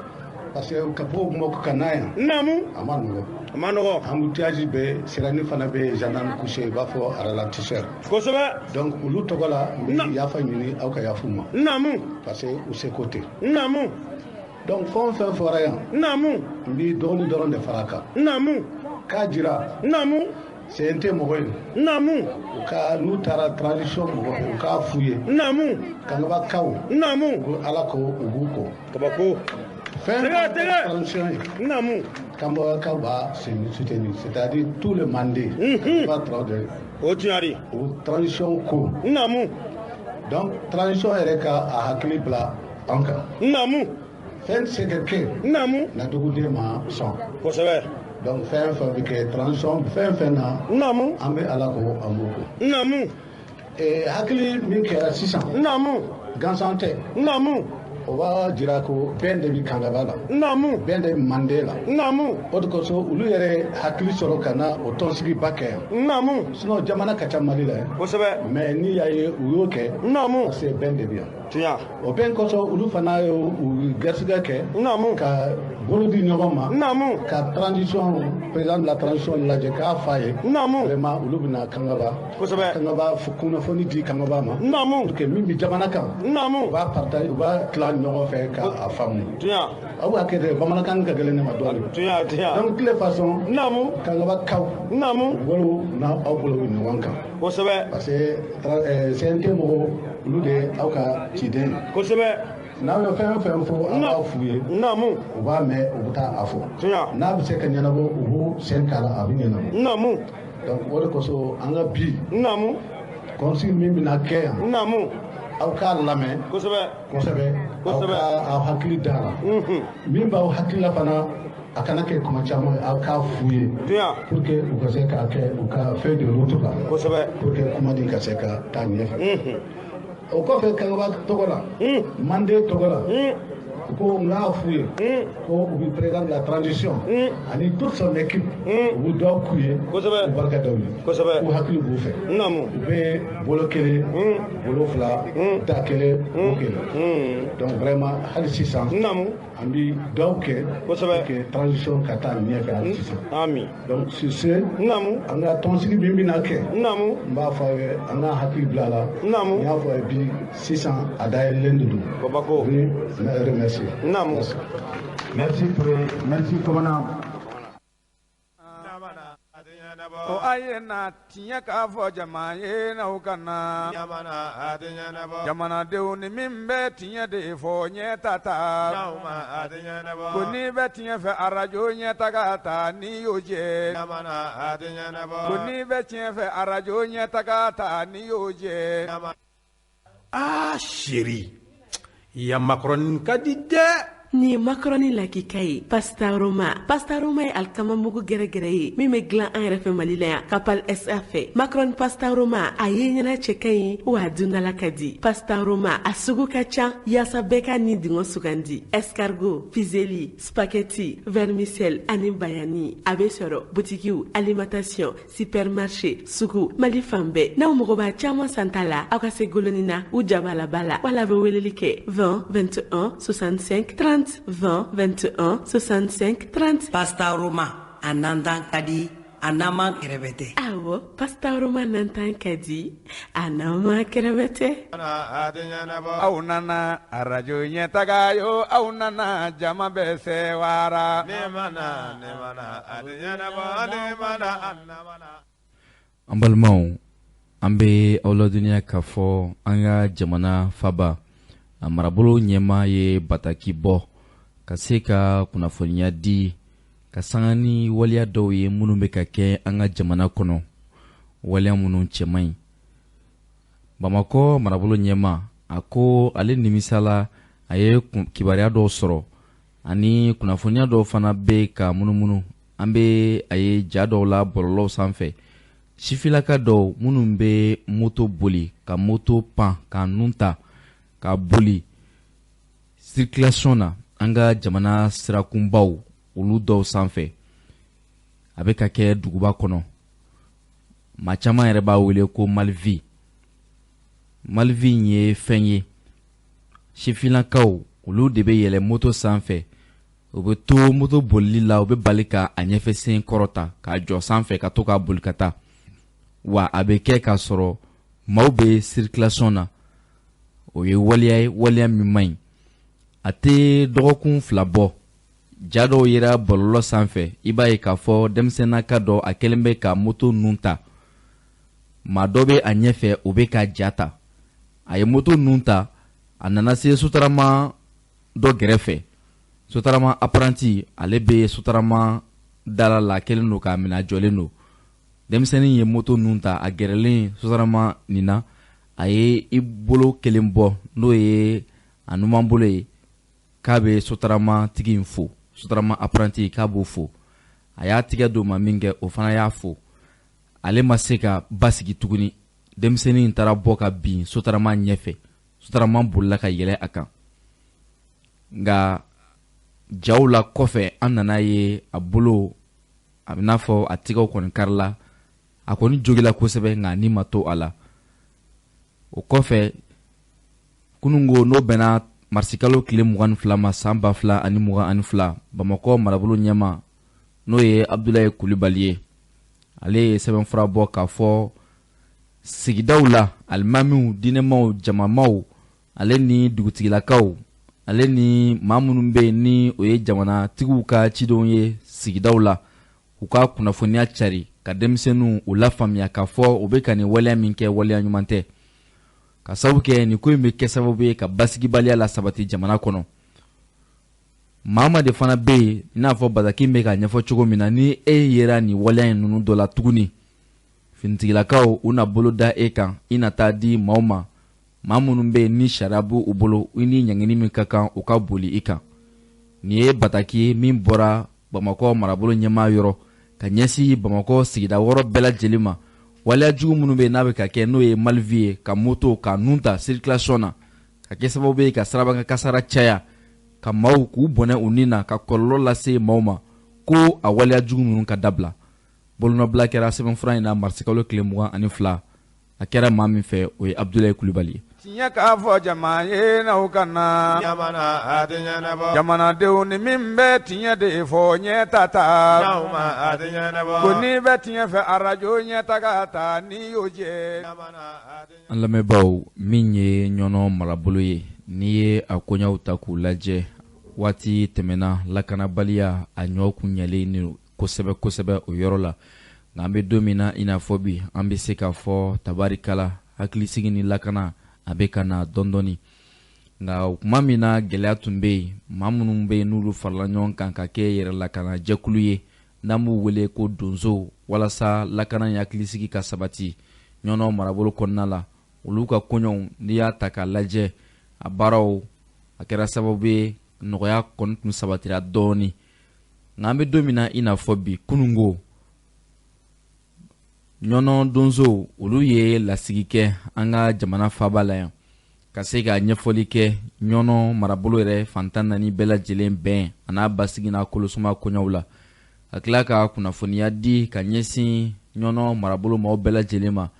Parce que ka bɔ Bamakɔ ka na yan. Naamu. A ma nɔgɔ. A ma nɔgɔ. Embouteillage bɛ sirani fana bɛ gendarme couché i b'a fɔ ralentisseur. Kosɛbɛ. Donc olu tɔgɔ la n bi yafa ɲini aw ka yafa u ma. Naamu. Parce que u seko tɛ. Naamu. Donc fɛn o fɛn fɔra yan. Naamu. N bi dɔɔni dɔrɔn de fara a kan. Naamu. K'a jira. Naamu. CNT mɔgɔ ye. Naamu. U ka n'u taara transition mɔgɔ fɛ u k'a f'u ye. Naamu. Kangabakaw. Naamu. Ko Ala ko u b'u kɔ. Kabako. Fɛn transition ye. Naamu. Kangabakaw b'a soutenir, c'est-à-dire tout le Mandé. Kangaba Traoré. O tiɲɛ de. O transition ko. Naamu. Donc transition yɛrɛ ka a hakili bila an kan. Naamu. Fɛn tɛ se ka kɛ. Naamu. Na duguden ma sɔn. Kosɛbɛ. Donc fɛn fɛn bɛ kɛ transition fɛn fɛn na. Naamu. An bɛ Ala ko an b'o ko. Naamu. Hakili min kɛra sisan. Naamu. Gansan tɛ. Naamu. O b'a jira ko bɛn de bɛ Kangaba la. Naamu. Bɛn de bɛ Manden la. Naamu. O de kosɔn olu yɛrɛ hakili sɔrɔ ka na o tɔnsigiba kɛ yan. Naamu. Sinon jamana ka ca Mali la. Kosɛbɛ. Mais n'i y'a ye u y'o kɛ. Naamu. Parce que bɛn de bɛ yan. Tiɲɛ. O bɛn kosɔn olu fana ye u garisigɛ kɛ. Naamu. Ka bolo di ɲɔgɔn ma. Naamu. Ka transition président de la transition lajɛ k'a f'a ye. Naamu. Vraiment olu bɛna Kangaba. Kosɛbɛ. Kangaba kunnafoni di Kangaba ma. Naamu. Pour que min bɛ jamana kan. Naamu. U b'a partage u b'a tila ɲɔgɔn fɛ k'a faamu. Tiɲɛ. Aw b'a kɛ dɛ bamanankan ka gɛlɛn ne ma dɔɔnin. Tiɲɛ tiɲɛ. Donc toutes les façons. Naamu. Kangaba kaw. Naamu. Bolo n'aw bolo bɛ ɲɔgɔn kan. Kosɛbɛ. Parce que CNT mɔgɔw olu de ye aw ka ciden ye. Kosɛbɛ. N'aw ye fɛn o fɛn fɔ aw b'a f'u ye. Naamu. U b'a mɛn u bɛ taa a fɔ. Tiɲɛ. N'a bɛ se ka ɲɛnabɔ u b'u sen k'a la a bɛ ɲɛnabɔ. Naamu. Donc o de kosɔn an ka bi. Naamu. Conseil min bɛna kɛ yan. Naamu. Aw k'a lamɛn. Kosɛbɛ. Kosɛbɛ. Kosɛbɛ. Aw ka aw hakili d'a la. Min b'aw hakili la fana a kana kɛ kuma caman ye aw k'a f'u ye. Tiɲɛ. Pour que u ka se k'a kɛ u ka feuille de route la. Kosɛbɛ. Pour que kuma nin ka se ka taa ɲɛfɛ. O kɔfɛ Kangaba tɔgɔ la. Manden tɔgɔ la. Ko n k'a f'u ye. Ko u bɛ président de la transition. Ani toute son équipe. U bɛ dɔw k'u ye. Kosɛbɛ. U barika da u ye. Kosɛbɛ. K'u hakili b'u fɛ. Naamu. U bɛ bolo kelen. Bolo fila. Da kelen. Wo kelen. Donc vraiment hali sisan. Naamu. An bɛ dɔw kɛ. Kosɛbɛ. Pour que transition ka taa ɲɛfɛ hali sisan. Ami. Donc sur ce. Naamu. An ka tɔnsigi min bɛna kɛ. Naamu. N b'a fɔ aw ye an ka hakili bila a la. Naamu. N y'a fɔ aw ye bi sisan a dayɛlɛlen de don. Babako. Oui, remercie. Naamu. Merci Touré, merci commandant. O a ye na tiɲɛ k'a fɔ jama ye n'aw ka na. Jamanadenw ni min bɛ tiɲɛ de fɔ ɲɛ ta ta. Ko n'i bɛ tiɲɛ fɛ arajo ɲɛ ta ka ta n'i y'o jɛ. Ko n'i bɛ tiɲɛ fɛ arajo ɲɛ ta ka ta n'i y'o jɛ. Ah chérie, ya macaroni ka di dɛ. Nin ye macaroni lakika ye pasta Roma. Pasta Roma ye alikama mugu gɛrɛgɛrɛ ye min bɛ dilan an yɛrɛ fɛ Mali la yan Kapal SA fɛ. Macaroni pasta Roma a ye ɲɛna cɛ ka ɲi wa a dundala ka di. Pasta Roma a sugu ka ca yaasa bɛɛ ka nin dingɔ sugandi. Escargot, fusilli, spaghetti, vermicelle ani bayani. A bɛ sɔrɔ butikiw, alimentation, supermarché, sugu, Mali fan bɛɛ. N'aw mago b'a caman santa la, aw ka se Golonina na u jabalaba la wala bɛ weleli kɛ 20 21 65 30 20 21 65 30. Pasta Roma a nantan ka di a n'an kɛrɛfɛ tɛ. Awɔ, pasta Roma nantan ka di a n'an kɛrɛfɛ tɛ. Aw nana arajo ɲɛtaga yo, aw nana jama bɛ sewara. An balimaw, an bɛ aw ladɔnniya k'a fɔ an ka jamana faba a marabolo ɲɛmaa ye bataki bɔ ka se ka kunnafoniya di ka sanga ni waleya dɔw ye minnu bɛ ka kɛ an ka jamana kɔnɔ, waleya minnu cɛ man ɲi. Bamakɔ marabolo ɲɛmaa a ko ale nimisala a ye kibaruya dɔw sɔrɔ ani kunnafoniya dɔw fana bɛ ka munumunu. An bɛ a ye ja dɔw la bɔlɔlɔw sanfɛ, sifilaka dɔw minnu bɛ moto boli ka moto pan ka nun ta ka boli circulation na an ka jamana sirakunbaw olu dɔw sanfɛ. A bɛ ka kɛ duguba kɔnɔ, maa caman yɛrɛ b'a wele ko Malvi. Malvi in ye fɛn ye, sifinnakaw olu de bɛ yɛlɛ moto sanfɛ, u bɛ to moto bolili la, u bɛ bali ka a ɲɛfɛ sen kɔrɔta k'a jɔ sanfɛ ka to k'a boli ka taa. Wa a bɛ kɛ k'a sɔrɔ maaw bɛ circulation na. O ye waleya ye, waleya min man ɲi. A tɛ dɔgɔkun fila bɔ, ja dɔw yera bɔlɔlɔ sanfɛ, i b'a ye k'a fɔ denmisɛnninaka dɔ a kɛlen bɛ ka moto nun ta. Maa dɔ bɛ a ɲɛfɛ, o bɛ ka ja ta. A ye moto nun ta, a nana se sotarama dɔ gɛrɛfɛ. Sotarama apprenti, ale bɛ sotarama dala la, kɛlen don k'a minɛ, a jɔlen don. Denmisɛnnin ye moto nun ta, a gɛrɛlen sotarama nin na, a ye i bolo kelen bɔ n'o ye a numan bolo ye k'a bɛ sotarama tigi in fo, sotarama apprenti k'a b'o fo. A y'a tigɛ d'o ma min kɛ, o fana y'a fo. Ale ma se ka basigi tuguni. Denmisɛnnin in taara bɔ ka bin sotarama ɲɛfɛ. Sotarama bolila ka yɛlɛ a kan. Nka jaw la kɔfɛ, an nana ye a bolo, a bɛ n'a fɔ a tigɛw kɔni karila. A kɔni jogila kosɛbɛ, nka ni ma to a la. O kɔfɛ, kunungo, n'o bɛnna marisikalo tile 22 ma san 2022, Bamakɔ marabolo ɲɛma, n'o ye Abudulayi Kulibali ye, ale ye sɛbɛnfura bɔ k'a fɔ sigidaw la alimamiw, diinɛmaw, jamamaw, ale ni dugutigilakaw, ale ni maa minnu bɛ yen ni o ye jamanatigiw ka cidenw ye sigidaw la, u ka kunnafoniya cari ka denmisɛnninw u lafaamuya k'a fɔ u bɛ ka nin waleya min kɛ, waleya ɲuman tɛ, ka sababu kɛ nin ko in bɛ kɛ sababu ye ka basigibaliya la sabati jamana kɔnɔ. Maa ma de fana bɛ yen, i n'a fɔ bataki bɛ k'a ɲɛfɔ cogo min na, ni e yera nin waleya in ninnu dɔ la tuguni, finitigilakaw u na bolo da e kan, i na taa di maaw ma, maa minnu bɛ yen ni sariya b'u bolo, i ni ɲangini min ka kan, u ka boli i kan. Nin ye bataki ye min bɔra Bamakɔ marabolo ɲɛmaa yɔrɔ ka ɲɛsin Bamakɔ sigida wɔɔrɔ bɛɛ lajɛlen ma. Waleya jugu minnu bɛ yen n'a bɛ ka kɛ, n'o ye mal vu ye, ka moto ka nun ta circulation na, ka kɛ sababu ye ka sirabakan kasara caya, ka maaw k'u bɔnɛ u ni na, ka kɔlɔlɔ lase maaw ma, ko a waleya jugu ninnu ka dabila. Bolonɔbila kɛra sɛbɛnfura in na marisikalo tile 22. A kɛra maa min fɛ, o ye Abudulayi Kulibali ye. Tiɲɛ k'a fɔ jama ye n'aw ka na jamanadenw, ni min bɛ tiɲɛ de fɔ, ɲɛ ta ta ko n'i bɛ tiɲɛ fɛ, arajo ɲɛ ta ka taa n'i y'o jɛ. An lamɛnbaaw, min ye Ɲɔnɔ marabolo ye, n'i ye a koɲɛw ta k'u lajɛ, waati tɛmɛna, lakanabaliya a ɲɔ kun ɲɛlen kosɛbɛ kosɛbɛ o yɔrɔ la. Nka an bɛ don min na i n'a fɔ bi, an bɛ se k'a fɔ tabarikala, hakilisigi ni lakana a bɛ ka na dɔɔni dɔɔni. Nka o tuma min na gɛlɛya tun bɛ yen, maa minnu bɛ yen n'olu farala ɲɔgɔn kan ka kɛ yɛrɛ lakana jɛkulu ye, n'an b'u wele ko donsow, walasa lakana ni hakilisigi ka sabati Ɲɔnɔ marabolo kɔnɔna la, olu ka koɲɛw, n'i y'a ta k'a lajɛ, a baaraw a kɛra sababu ye nɔgɔya kɔni tun sabatira dɔɔni. Nka an bɛ don min na i n'a fɔ bi, kunungo, Ɲɔnɔ donsow olu ye lasigi kɛ an ka jamana faaba la yan, ka se ka ɲɛfɔli kɛ Ɲɔnɔ marabolo yɛrɛ fantan naani bɛɛ lajɛlen bɛn a n'a basigi n'a kolosuma koɲɛw la, ka tila ka kunnafoniya di ka ɲɛsin Ɲɔnɔ marabolo maaw bɛɛ lajɛlen ma,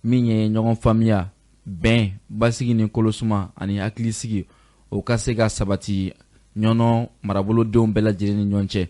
min ye ɲɔgɔn faamuya, bɛn, basigi ni kolosuma ani hakilisigi, o ka se ka sabati Ɲɔnɔ marabolodenw bɛɛ lajɛlen ni ɲɔgɔn cɛ.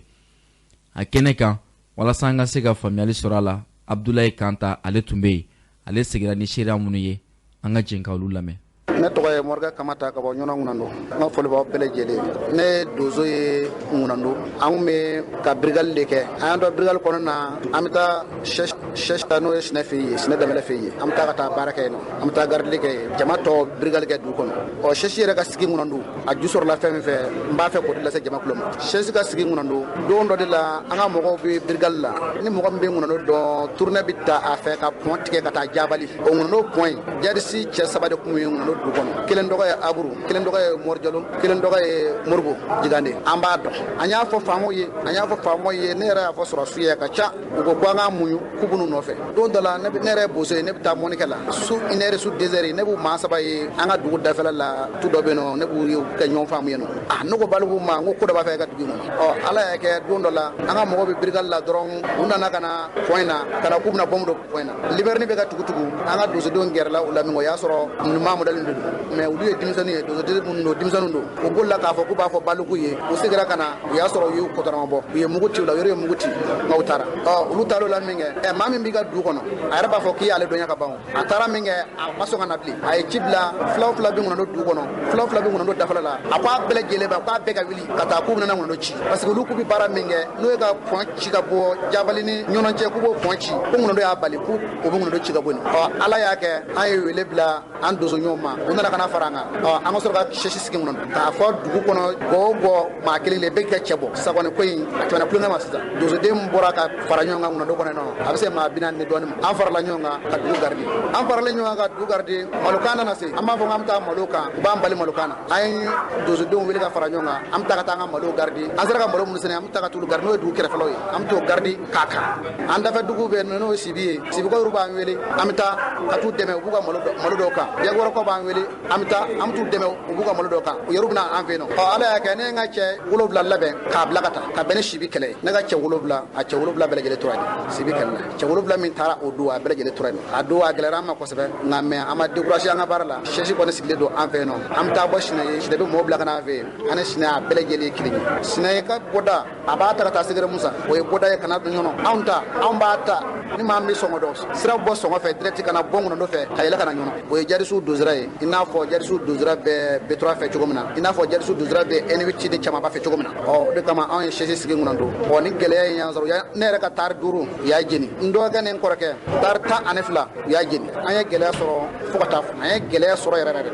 A kɛnɛ kan, walasa an ka se ka faamuyali sɔrɔ a la, Abudulayi Kanta, ale tun bɛ yen. Ale seginna ni seereya minnu ye, an ka jɛn ka olu lamɛn. Ne tɔgɔ ye Morikɛ Kamata ka bɔ Ɲɔnɔ Ŋunando. N ka foli b'aw bɛɛ lajɛlen. Ne ye donso ye Ŋunando. An kun bɛ ka brigade de kɛ. An y'an dɔn brigade kɔnɔna na, an bɛ taa sɛ n'o ye sinɛ fɛ yen, sinɛ dɛmɛlɛ fɛ yen. An bɛ taa ka taa baara kɛ yen nɔ. An bɛ taa garde kɛ yen. Jama tɔ brigade kɛ dugu kɔnɔ. Ɔ, sɛsi yɛrɛ ka sigi Ŋunando, a ju sɔrɔla fɛn min fɛ, n b'a fɛ k'o de lase jama kulo ma. Sɛsi ka sigi Ŋunando, don dɔ de la, an ka mɔgɔw bɛ brigade la. Ni mɔgɔ min bɛ Ŋunando dɔn, tournée bɛ ta a fɛ ka pont tigɛ ka taa Jabali. O Ŋunando pont in, jadisi cɛ saba de kun bɛ Ŋunando dugu kɔnɔ. Kelen tɔgɔ ye Aburu, kelen tɔgɔ ye Morijalo, kelen tɔgɔ ye Moribo Jigande. An b'a dɔn. An y'a fɔ faamaw ye, an y'a fɔ faamaw ye, ne yɛrɛ y'a fɔ sɔrɔsiw ye, a ka ca. U ko ko an k'an muɲu, k'u b'u nɔfɛ. Don dɔ la, ne yɛrɛ ye bozo ye, ne bɛ taa mɔnikɛ la. Su 1 heure, su 2 heures, ne b'u maa saba ye an ka dugu dafɛla la, tu dɔ bɛ yen nɔ, ne b'u ye u kɛ ɲɔgɔn faamu yen nɔ. Ah, ne ko baliku ma, n ko ko dɔ b'a fɛ ka dugu in kɔnɔ. Ɔ, Ala y'a kɛ don dɔ la, an ka mɔgɔw bɛ brigade la dɔrɔn, u nana ka na pont in na, ka na k'u bɛna bombe don pont in na. Liberni bɛ ka tugu-tugu, an ka donsodenw gɛrɛla u la min kɔ, o y'a sɔrɔ ɲuman modèle de don. Mais olu ye denmisɛnnin ye, donsoden minnu don, denmisɛnninw don. U bolila k'a fɔ k'u b'a fɔ baliku ye, u seginna ka na, u y'a sɔrɔ u y'u kɔtɔrɔma bɔ, u ye mugu ci u la, u yɛrɛ ye mugu ci, nka u taara. Ɔ, olu taara o la min kɛ, ɛ, maa min b'i ka du kɔnɔ, a yɛrɛ b'a fɔ k'i y'ale dɔnya ka ban. A taara min kɛ, a ma sɔn ka na bilen. A ye ci bila filaw fila bɛ Ŋunando dugu kɔnɔ, filaw fila bɛ Ŋunando dafɛla la. A ko a bɛɛ lajɛlen ma k'a bɛɛ ka wuli ka taa k'u bɛna Ŋunando ci, parce que olu k'u bɛ baara min kɛ, n'o ye ka pont ci ka bɔ Jabali ni ɲɔnɔ cɛ, k'u b'o pont ci, ko Ŋunando y'a bali k'u bɛ Ŋunando ci ka bɔ yen. Ɔ, Ala y'a kɛ, an ye wele bila an donso ɲɔgɔn ma. ma, u nana ka na fara an kan. Ɔ an ka sɔrɔ ka sɛsi sigi kɔnɔ k'a fɔ dugu kɔnɔ gɔ gɔ maa kelen de bɛ kɛ cɛ bɔ. Sisan kɔni ko in a tɛmɛna kulonkɛ ma sisan. Donsoden bɔra ka fara ɲɔgɔn kan Ŋunando kɔnɔ yen nɔ, a bɛ se maa 40 ni dɔɔnin ma. An farala ɲɔgɔn kan ka dugu garidi. An faralen ɲɔgɔn kan ka dugu garidi, malokan nana se. An b'a fɔ k'an bɛ taa malo kan, u b'an bali malokan na. An ye donsodenw wele ka fara ɲɔgɔn kan, an bɛ taa ka taa an ka malo garidi. An sera ka malo minnu sɛnɛ, an bɛ taa ka t'olu garidi, n'o ye dugu kɛrɛfɛlaw ye. An bɛ t'o garidi k'a kan. An dafɛ dugu bɛ yen n'o ye Sibi ye, Sibikaw yɛrɛ b'an wele, an bɛ taa ka t'u dɛmɛ, u b'u ka malo dɔw kan. Diyagorakɔ b'an wele, an bɛ taa an bɛ t'u dɛmɛ, u b'u ka malo dɔw kan. U yɛrɛ bɛ na an fɛ yen nɔ. Ɔ Ala y'a kɛ ne ye n ka cɛ 7 labɛn k'a bila ka taa ka bɛn ni Sibi kɛlɛ ye. Ne ka cɛ 7, a cɛ 7 bɛɛ lajɛlen tora yen Sibi kɛlɛ la. Cɛ 7 min taara o don, a bɛɛ lajɛlen tora yen. A don a gɛlɛyara an ma kosɛbɛ, nka mais an ma découragé an ka baara la. Sɛsi kɔni sigilen don an fɛ yen nɔ. An bɛ taa bɔ Sinɛ ye, Sinɛ bɛ mɔgɔw bila ka na an fɛ yen. An ni Sinɛ a bɛɛ lajɛlen ye kelen ye. Sinɛ ye ka bɔda, a b'a ta ka taa Segere Musa, o ye bɔda ye ka na don ɲɔnɔ. Anw ta, anw b'a ta ni maa min sɔngɔ dɔn, sira bɔ sɔngɔ fɛ direct ka na bɔ Ŋunando fɛ ka yɛlɛ ka na ɲɔnɔ. O ye jarisiw donsira ye, i n'a fɔ jarisiw donsira bɛ B3 fɛ cogo min na, i n'a fɔ jarisiw donsira bɛ N8 ni camanba fɛ cogo min na. Ɔ o de kama anw ye sɛsi sigi Ŋunando. Ɔ ni gɛlɛya in y'an sɔrɔ, ne yɛrɛ ka taari 5 u y'a jeni, n dɔgɔkɛ ni n kɔrɔkɛ taari 12 u y'a jeni. An ye gɛlɛya sɔrɔ fo ka taa fɔ, an ye gɛlɛya sɔrɔ yɛrɛ yɛrɛ de.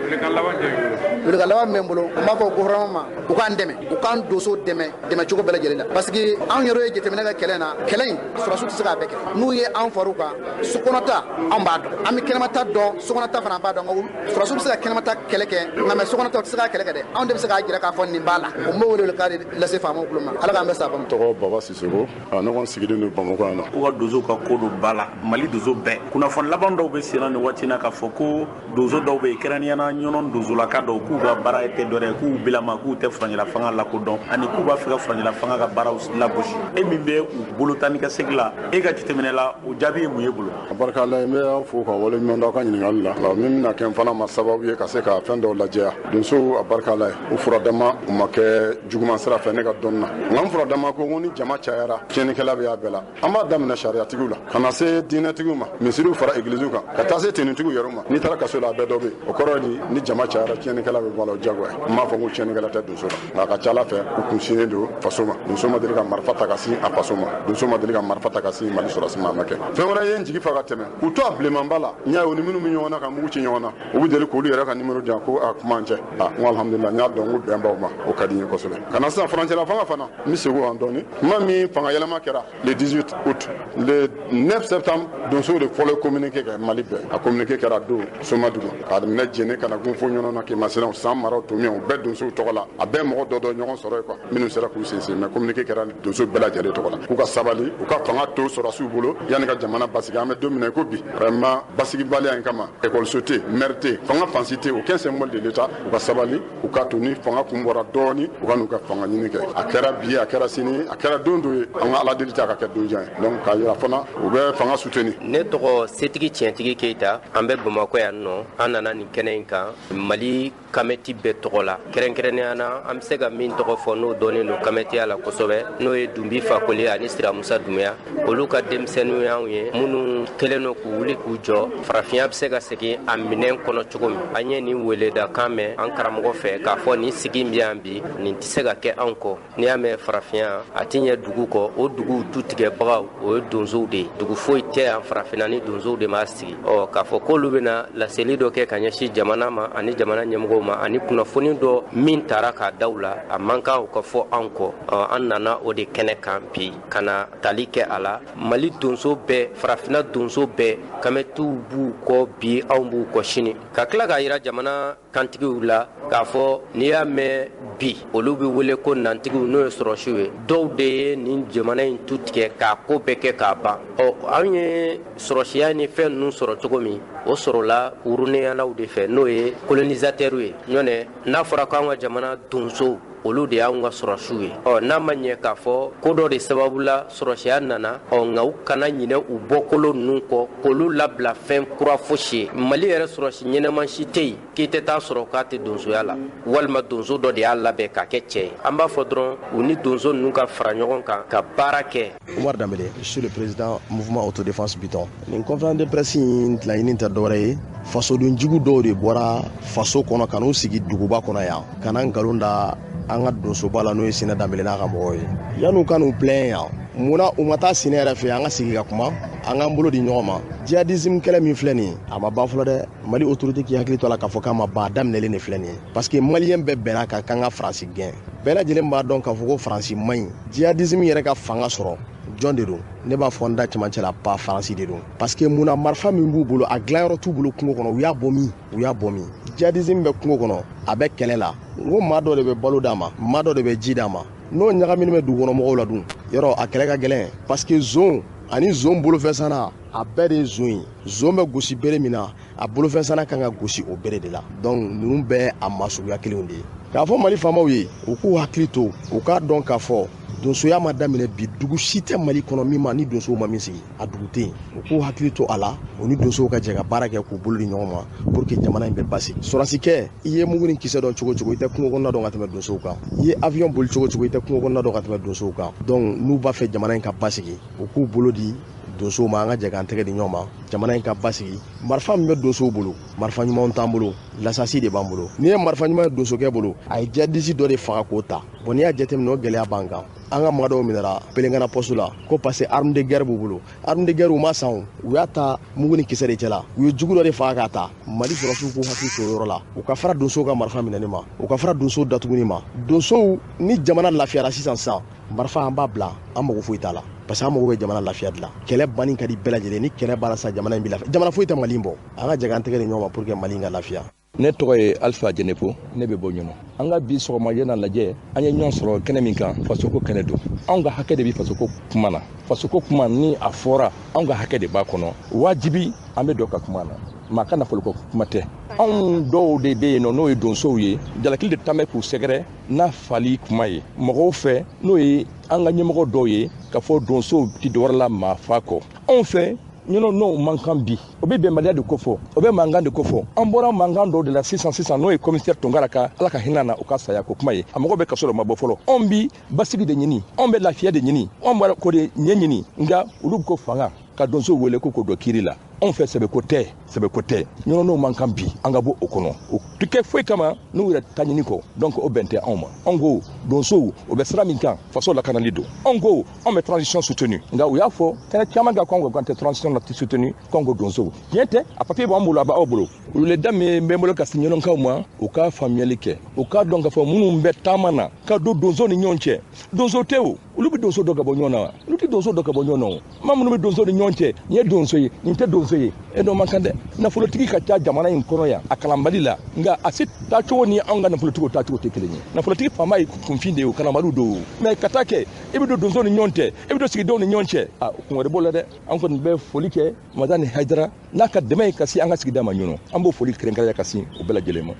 Welekan laban bɛ n bolo, n b'a fɔ gouvernement ma, u k'an dɛmɛ, u k'an donso dɛmɛ dɛmɛcogo bɛɛ lajɛlen la, parce que anw yɛrɛ ye jateminɛ kɛ kɛlɛ in na. Kɛlɛ in sɔrɔdasiw tɛ se k'a bɛɛ kɛ. N'u ye an far'u kan, sokɔnɔta anw b'a dɔn, an bɛ kɛnɛmata dɔn, sokɔnɔta fana b'a dɔn. Nka sɔrɔdasiw bɛ se ka kɛnɛmata kɛlɛ kɛ, nka mais sokɔnɔta u tɛ se k'a kɛlɛ kɛ dɛ. Anw de bɛ se k'a jira k'a fɔ nin b'a la. O n b'o welewelekan de lase faamaw tulo ma. Ala k'an bɛɛ sababa ma. Tɔgɔ Baba Sisoko, ne kɔni sigilen don Bamakɔ yan nɔ. Ko ka donsow ka ko don ba la, Mali donso bɛɛ. Kunnafoni laban dɔw bɛ senna nin waati in na k'a fɔ ko donso dɔw bɛ yen, kɛrɛnkɛrɛnnenya la Ɲɔnɔ donsolaka dɔw, k'u ka baara tɛ dɔwɛrɛ ye, k'u bilama, k'u tɛ furancɛla fanga lakodɔn, ani k'u b'a fɛ ka furancɛla fanga ka baaraw lagosi. E min bɛ u bolo taa ni ka segin la, e ka jateminɛ la, o jaabi ye mun ye bolo? A barika Ala ye, n bɛ aw fo ka waleɲuman dɔn aw ka ɲininkali la. Min bɛna kɛ n fana ma sababu ye ka se ka fɛn dɔw lajɛya. Donsow a barika Ala ye, u furadama u ma kɛ juguman sira fɛ ne ka dɔnni na. Nka n furadama ko ni jama cayara, tiɲɛnikɛla bɛ y'a bɛɛ la. An b'a daminɛ sariyatigiw la, ka na se diinɛtigiw ma, misiriw fara egiliziw kan, ka taa se tenitigiw yɛrɛ ma. N'i taara kaso la, a bɛɛ dɔ bɛ yen. O kɔrɔ ye ni jama cayara, tiɲɛnikɛla bɛ bɔ a la, o diyagoya. N m'a fɔ ko tiɲɛnikɛla tɛ donso la, nka a ka ca Ala fɛ u kun sinnen don faso ma. Donso ma deli ka marifa ta ka sin a faso ma, donso ma deli ka marifa ta ka sin Mali sɔrɔdasi ma, a ma kɛ. Fɛn wɛrɛ ye n jigi fa ka tɛmɛ, k'u to a bilenmanba la, n y'a ye u ni minnu bɛ ɲɔgɔn na ka mugu ci ɲɔgɔn na, u bɛ deli k'olu yɛrɛ ka numéro di yan ko a kuma an cɛ. A n ko alhamdulilah, n y'a dɔn ko bɛn b'aw ma, o ka di n ye kosɛbɛ. Ka na sisan furancɛla fanga fana, n bɛ segin o kan dɔɔni. Kuma min fanga yɛlɛma kɛra le 18 août, le 9 septembre, donsow de fɔlɔ ye communiqué kɛ Mali bɛɛ. A communiqué kɛra don Somadugu, k'a daminɛ Jɛnɛ ka na Gunfo ɲɔnɔ na, Kɛmasinaw, San Maraw, Tomiɲanw, bɛɛ donsow tɔgɔ la. A bɛɛ mɔgɔ dɔ dɔ ɲɔgɔn sɔrɔ yen quoi, minnu sera k'u sensen, mais communiqué kɛra donso bɛɛ lajɛlen tɔgɔ la. K'u ka sabali, u ka fanga to sɔrɔdasiw bolo yanni ka jamana basigi. An bɛ don min na i ko bi, vraiment basigibaliya in kama, école tɛ yen, maire tɛ yen, fanga fansi tɛ yen, aucun symbole de l'État. U ka sabali, u ka to ni fanga kun bɔra dɔɔni, u ka n'u ka fanga ɲini kɛ. A kɛra bi, a kɛra sini, a kɛra don dɔ ye, an ka Ala deli tɛ a ka kɛ don jan ye. Donc k'a yira fana u bɛ fanga soutenir. Ne tɔgɔ Setigi Tiɲɛtigi Keyita, an bɛ Bamakɔ yan nɔ. An nana nin kɛnɛ in kan Mali kamɛti bɛɛ tɔgɔ la, kɛrɛnkɛrɛnnenya na an bɛ se ka min tɔgɔ fɔ n'o dɔnnen don kamɛtiya la kosɛbɛ, n'o ye Dunbi Fakoli ani Siramusa Dumuya. Olu ka denmisɛnninw y'anw ye minnu kɛlen don k'u wuli k'u jɔ, farafinya bɛ se ka segin a minɛn kɔnɔ cogo min. An ye nin weledakan mɛn an karamɔgɔ fɛ k'a fɔ nin sigi bɛ yan bi, nin tɛ se ka kɛ anw kɔ. N'i y'a mɛn farafinya, a tɛ ɲɛ dugu kɔ, o duguw tutigɛbagaw o ye donsow de ye. Dugu foyi tɛ yan farafinna ni donsow de m'a sigi. Ɔ k'a fɔ k'olu bɛna laseli dɔ kɛ ka ɲɛsin jamana ma ani jamana ɲɛmɔgɔw ma, ani kunnafoni dɔ min taara k'a da u la, a man kan u ka fɔ anw kɔ. An nana o de kɛnɛ kan bi ka na tali kɛ a la. Mali donso bɛɛ, farafinna donso bɛɛ, kamɛtiw b'u kɔ bi, anw b'u kɔ sini. Ka tila k'a yira jamana kantigiw la k'a fɔ n'i y'a mɛn bi olu bɛ wele ko nantigiw, n'o ye sɔrɔsiw ye, dɔw de ye nin jamana in tu tigɛ k'a ko bɛɛ kɛ k'a ban. Ɔ anw ye sɔrɔsiya ni fɛn ninnu sɔrɔ cogo min, o sɔrɔla wuruneyalaw de fɛ, n'o ye colonisateurs ye. Ɲɔnɛ n'a fɔra k'an ka jamana donsow, olu de y'anw ka sɔrɔsiw ye. Ɔ n'a ma ɲɛ k'a fɔ ko dɔ de sababu la sɔrɔsiya nana, ɔ nka u kana ɲinɛ u bɔkolo ninnu kɔ k'olu labila fɛn kura fosi ye. Mali yɛrɛ sɔrɔsi ɲɛnɛman si tɛ yen k'i tɛ taa sɔrɔ k'a tɛ donsoya la, walima donso dɔ de y'a labɛn k'a kɛ cɛ ye. An b'a fɔ dɔrɔn u ni donso ninnu ka fara ɲɔgɔn kan ka baara kɛ. Umar Dambele, je suis le président mouvement autodéfense Biton. Nin conférence de presse in laɲini tɛ dɔwɛrɛ ye, fasodenjugu dɔw de bɔra faso kɔnɔ ka n'u sigi duguba kɔnɔ yan, ka na nkalon da an ka donsoba la n'o ye Sinɛ Danbele n'a ka mɔgɔw ye. Yan'u ka n'u plaint yan, munna u ma taa Sinɛ yɛrɛ fɛ, an ka sigi ka kuma, an k'an bolo di ɲɔgɔn ma. Djihadisme kɛlɛ min filɛ nin ye, a ma ban fɔlɔ dɛ. Mali autorité k'i hakili to a la k'a fɔ k'a ma ban, a daminɛlen de filɛ nin ye. Parce que malien bɛɛ bɛnna kan k'an ka Faransi gɛn. Bɛɛ lajɛlen b'a dɔn k'a fɔ ko Faransi man ɲi. Djihadisme yɛrɛ ka fanga sɔrɔ jɔn de don? Ne b'a fɔ n da cɛmancɛ la, pa Faransi de don. Parce que munna marifa min b'u bolo, a dilanyɔrɔ t'u bolo kungo kɔnɔ, u y'a bɔ min? U y'a bɔ min? Djihadisme bɛ kungo kɔnɔ, a bɛ kɛlɛ la. N ko maa dɔ de bɛ balo d'a ma, maa dɔ de bɛ ji d'a ma. N'o ɲagaminen bɛ dugukɔnɔmɔgɔw la dun, yɔrɔ a kɛlɛ ka gɛlɛn. Parce que zon ani zon bolofɛnsana, a bɛɛ de ye zon ye. Zon bɛ gosi bere min na, a bolofɛnsana kan ka gosi o bere de la. Donc ninnu bɛɛ a maa suguya kelenw de ye. K'a fɔ Mali faamaw ye, u k'u hakili to, u k'a dɔn k'a fɔ donsoya ma daminɛ bi. Dugu si tɛ Mali kɔnɔ min ma ni donsow ma min sigi, a dugu tɛ yen. U k'u hakili to a la, u ni donsow ka jɛ ka baara kɛ k'u bolo di ɲɔgɔn ma pour que jamana in bɛ basigi. Sɔrɔsikɛ, i ye mugu ni kisɛ dɔn cogo cogo, i tɛ kungo kɔnɔna dɔn ka tɛmɛ donsow kan. I ye avion boli cogo cogo, i tɛ kungo kɔnɔna dɔn ka tɛmɛ donsow kan. Donc n'u b'a fɛ jamana in ka basigi, u k'u bolo di donsow ma, an ka jɛ k'an tɛgɛ di ɲɔgɔn ma, jamana in ka basigi. Marifa min bɛ donsow bolo, marifa ɲumanw t'an bolo, lasasi de b'an bolo. N'i ye marifa ɲuman ye donsokɛ bolo, a ye djihadiste dɔ de faga k'o ta. Bon, n'i y'a jateminɛ, o gɛlɛya b'an kan. An ka maa dɔw minɛra Pelenkana poste la ko parce que arme de guerre b'u bolo. Arme de guerre u ma san o, u y'a ta mugu ni kisɛ de cɛ la. U ye jugu dɔ de faga k'a ta. Mali sɔrɔsiw k'u hakili to o yɔrɔ la, u ka fara donsow ka marifa minɛni ma, u ka fara donsow datuguni ma. Donsow ni jamana lafiyara sisan sisan, marifa an b'a bila, an mago foyi t'a la. Parce que an mago bɛ jamana lafiya de la. Kɛlɛ banni ka di bɛɛ lajɛlen. Ni kɛlɛ banna sisan, jamana in bɛ lafiya. Jamana foyi tɛ Mali bɔ. An ka jɛ k'an tɛgɛ di ɲɔgɔn ma pour que Mali in ka lafiya. Ne tɔgɔ ye Alpha Jenepo, ne bɛ bɔ Ɲɔnɔ. An ka bi sɔgɔmajɛ na lajɛ, an ye ɲɔgɔn sɔrɔ kɛnɛ min kan, fasoko kɛnɛ don. Anw ka hakɛ de bɛ fasoko kuma na. Fasoko kuma ni a fɔra, anw ka hakɛ de b'a kɔnɔ. Wajibi an bɛ dɔ ka kuma na. Maa ka nafoloko kuma tɛ. Anw dɔw de bɛ yen nɔ, n'o ye donsow ye, jalakili de tan bɛ k'u sɛgɛrɛ n'a fali kuma ye. Mɔgɔw fɛ, n'o ye an ka ɲɛmɔgɔ dɔw ye, k'a fɔ donsow ti dɔwɛrɛ la maa fa kɔ. Anw fɛ, ɲɔnɔ n'o man kan bi, o bɛ bɛnbaliya de kofɔ, o bɛ mankan de kofɔ. An bɔra mankan dɔw de la sisan sisan, n'o ye commissaire Tonkara ka Ala ka hinɛ na, o ka saya ko kuma ye. A mɔgɔ bɛ kaso la, o ma bɔ fɔlɔ. Anw bi basigi de ɲini, anw bɛ lafiya de ɲini, anw b'a ko de ɲɛ ɲini, nka olu ko fanga ka donsow wele ko k'o don kiiri la. Anw fɛ sɛbɛko tɛ, sɛbɛko tɛ. Ɲɔnɔ n'o man kan bi, an ka bɔ o kɔnɔ. O tɛ kɛ foyi kama n'u yɛrɛ ta ɲini kɔ. Donc o bɛn tɛ anw ma. Anw ko donsow, o bɛ sira min kan, faso lakanali don. Anw ko anw bɛ transition soutenu, nka u y'a fɔ kɛnɛ caman kan k'anw ko k'an tɛ transition la soutenu, k'anw ko donsow. Tiɲɛ tɛ, a papier b'an bolo, a b'aw bolo. Weleda min bɛ n bolo ka se ɲɔnɔnkaw ma, u ka faamuyali kɛ, u k'a dɔn k'a fɔ minnu bɛ taama na ka don donso ni ɲɔgɔn cɛ, donso tɛ o, olu bɛ donso dɔ ka bɔ ɲɔgɔn na wa? Olu tɛ donso dɔ ka bɔ ɲɔgɔn na o. Maa minnu bɛ donso ni ɲɔgɔn cɛ, nin ye donso ye, nin tɛ donso ye, e n'o man kan dɛ. Nafolotigi ka ca jamana in kɔnɔ yan, a kalanbali la, nka a se taacogo ni anw ka nafolotigiw taacogo tɛ kelen ye. Nafolotigi fanba ye kunfin de ye, o kalanbaliw don. Mɛ ka taa kɛ, i bɛ don donso ni ɲɔgɔn cɛ, i bɛ don sigidenw ni ɲɔgɔn cɛ, a kun wɛrɛ b'o la dɛ. An kɔni bɛ foli kɛ Madani Hayidara n'a ka dɛmɛ ye ka se an ka sigida ma ɲɔnɔ. An b'o foli kɛrɛnkɛrɛnya ka sin o bɛɛ lajɛlen ma.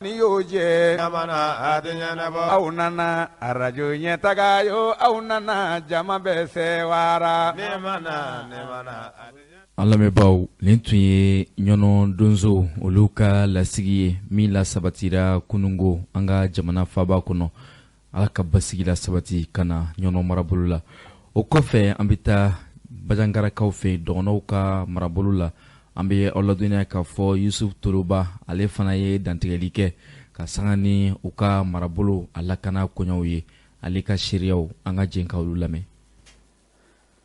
Ni y'o jɛ, aw nana arajo ɲɛtaga yo, aw nana jama bɛ sewara. An lamɛnbaaw, nin tun ye Ɲɔnɔ donso olu ka lasigi ye min lasabatira kunungo an ka jamana faaba kɔnɔ. Ala ka basigi la sabati ka na Ɲɔnɔ marabolo la. O kɔfɛ, an bɛ taa Bajangarakaw fɛ, dɔgɔnɔw ka marabolo la. An bɛ aw ladɔnniya k'a fɔ Yusuf Toroba, ale fana ye dantigɛli kɛ ka sanga ni u ka marabolo a lakana koɲɛw ye. Ale ka seereyaw, an ka jɛn ka olu lamɛn.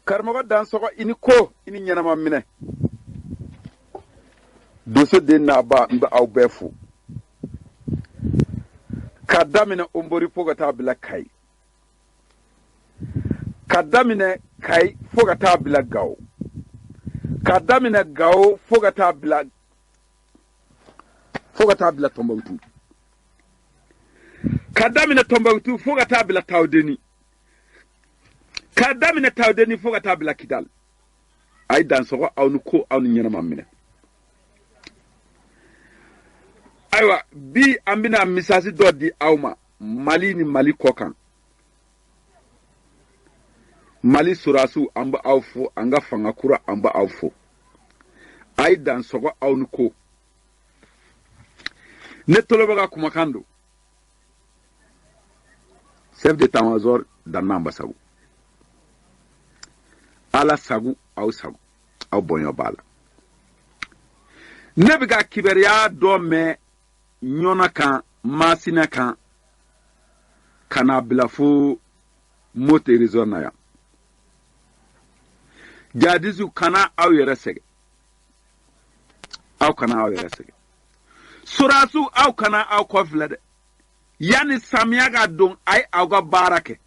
Karamɔgɔ dansɔgɔ, i ni ko, i ni ɲɛnama minɛ. Donso den n'a ba, n bɛ aw bɛɛ fo. Ka daminɛ Onbori fo ka taa bila Kayi, ka daminɛ Kayi fo ka taa bila Gawo, ka daminɛ Gawo fo ka taa bila Tɔnbɔkutu, ka daminɛ Tɔnbɔkutu fo ka taa bila Tawudeni, ka daminɛ Tawudeni fo ka taa bila Kidal. A ye dansɔgɔ, aw ni ko, aw ni ɲɛnama minɛ. Ayiwa, bi an bɛna misasi dɔ di aw ma Mali ni Mali kɔ kan. Mali sɔrɔdasiw, an bɛ aw fo, an ka fanga kura, an bɛ aw fo. A ye dansɔgɔ, aw ni ko. Ne tolo bɛ ka kumakan don. Chef d'état-major Danna Ambasagu. Ala sago, aw sago, aw bonya b'a la. Ne bɛ ka kibaruya dɔ mɛn Ɲɔnɔ kan, Masina kan. Ka n'a bila fo Mopti région na yan. Jihadisiw kana aw yɛrɛ sɛgɛn. Aw kana aw yɛrɛ sɛgɛn. Sorasiw aw kana aw kɔ filɛ dɛ. Yanni samiya ka don, a ye aw ka baara kɛ.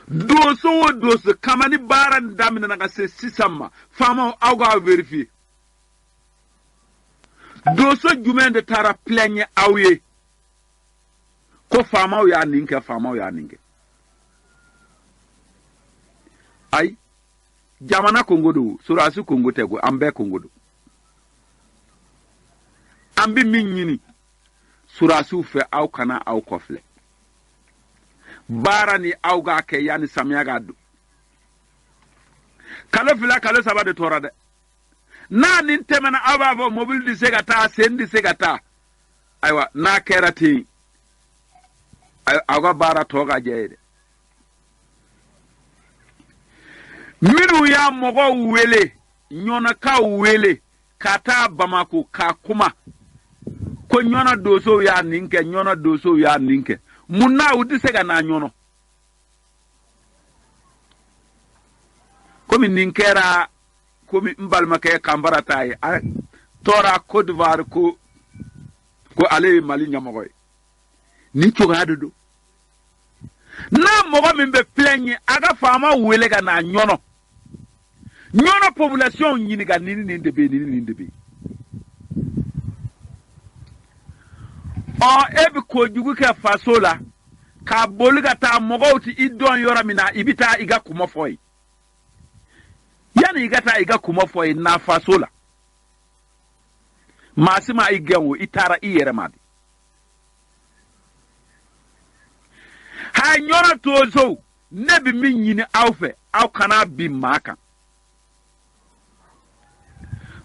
Donso o donso kama ni baara nin daminɛna ka se sisan ma, faamaw aw k'aw vérifier. Donso jumɛn de taara plaigner aw ye ko faamaw y'a nin kɛ, faamaw y'a nin kɛ? Ayi, jamana kongo don, sorasi kongo tɛ ko, an bɛɛ kongo don. An bɛ min ɲini sorasiw fɛ, aw kana aw kɔfilɛ. Baara ni aw k'a kɛ yanni samiya ka don. Kalo 2 kalo 3 de tora dɛ. N'a nin tɛmɛna, aw b'a fɔ mobili tɛ se ka taa, sen tɛ se ka taa. Ayiwa, n'a kɛra ten, aw ka baara tɔ ka jɛ ye dɛ. Minnu y'a mɔgɔw wele, ɲɔnɔkaw wele ka taa Bamako ka kuma ko ɲɔnɔ donsow y'a nin kɛ, ɲɔnɔ donsow y'a nin kɛ, mun na u tɛ se ka na ɲɔnɔ? Komi nin kɛra, komi n balimakɛ Kanbara ta ye, a tɔra Côte d'Ivoire ko ale ye Mali ɲɛmɔgɔ ye. Nin cogoya de don. N'a mɔgɔ min bɛ plaigner, a ka faama wele ka na ɲɔnɔ. Ɲɔnɔ population ɲininka, nin nin de bɛ yen, nin nin de bɛ yen. Ɔ, e bɛ kojugu kɛ faso la, k'a boli ka taa mɔgɔw ti i dɔn yɔrɔ min na, i bɛ taa i ka kuma fɔ yen. Yanni i ka taa i ka kuma fɔ yen, na faso la. Maa si ma i gɛn o, i taara i yɛrɛ ma de. Ha, ɲɔnɔ tonsow, ne bɛ min ɲini aw fɛ, aw kana bin maa kan.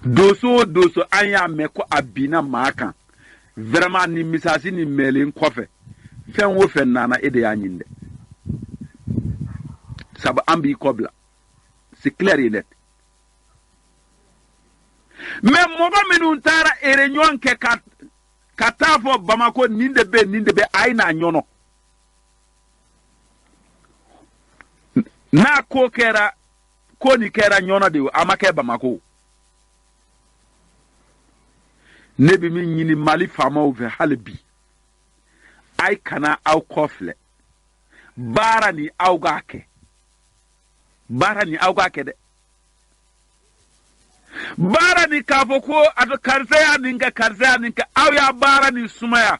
Donso o donso, an y'a mɛn ko a binna maa kan. Vraiment, ni misasi ni mɛlen kɔfɛ, fɛn o fɛn nana, e de y'a ɲini dɛ. Sabu an b'i kɔ bila. C'est clair et net. Mais mɔgɔ minnu taara réunion kɛ ka taa fɔ Bamako nin de bɛ, nin de bɛ, a ye n'a ɲɔnɔ. N'a ko kɛra, ko nin kɛra ɲɔnɔ de ye, a ma kɛ Bamako. Ne bɛ min ɲini Mali faamaw fɛ hali bi, a ye kana aw kɔ filɛ. Baara ni aw k'a kɛ. Baara ni aw k'a kɛ dɛ. Baara ni k'a fɔ ko a to karisa y'a nin kɛ, karisa y'a nin kɛ, aw y'a baara ni sumaya.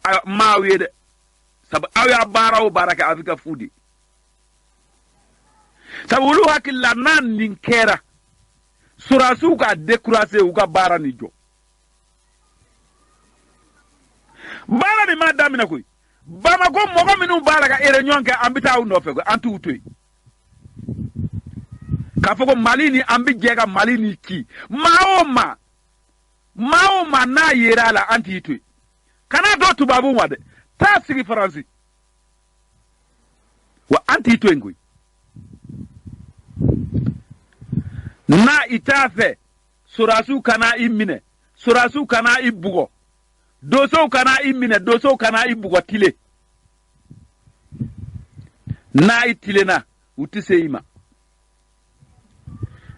Ayiwa, n m'aw ye dɛ. Sabu aw y'a baara o baara kɛ, a bɛ kɛ fu de. Sabu olu hakili la n'a nin kɛra, sorasiw ka décourager u ka baara ni jɔ. Baara nin ma daminɛ koyi. Bamako mɔgɔ minnu b'a la ka réunion kɛ, an bɛ taa u nɔfɛ koyi, an t'u to yen. K'a fɔ ko Mali ni an bɛ jɛ ka Mali ni ci. Maa o maa, maa o maa n'a yera a la, an t'i to yen. Kana dɔn tubabu ma dɛ, taa sigi Faransi. Wa an t'i to yen koyi. N'a i t'a fɛ, sorasiw kana i minɛ, sorasiw kana i bugɔ, donsow kana i minɛ, donsow kana i bugɔ tile. N'a i tilenna, u tɛ se i ma.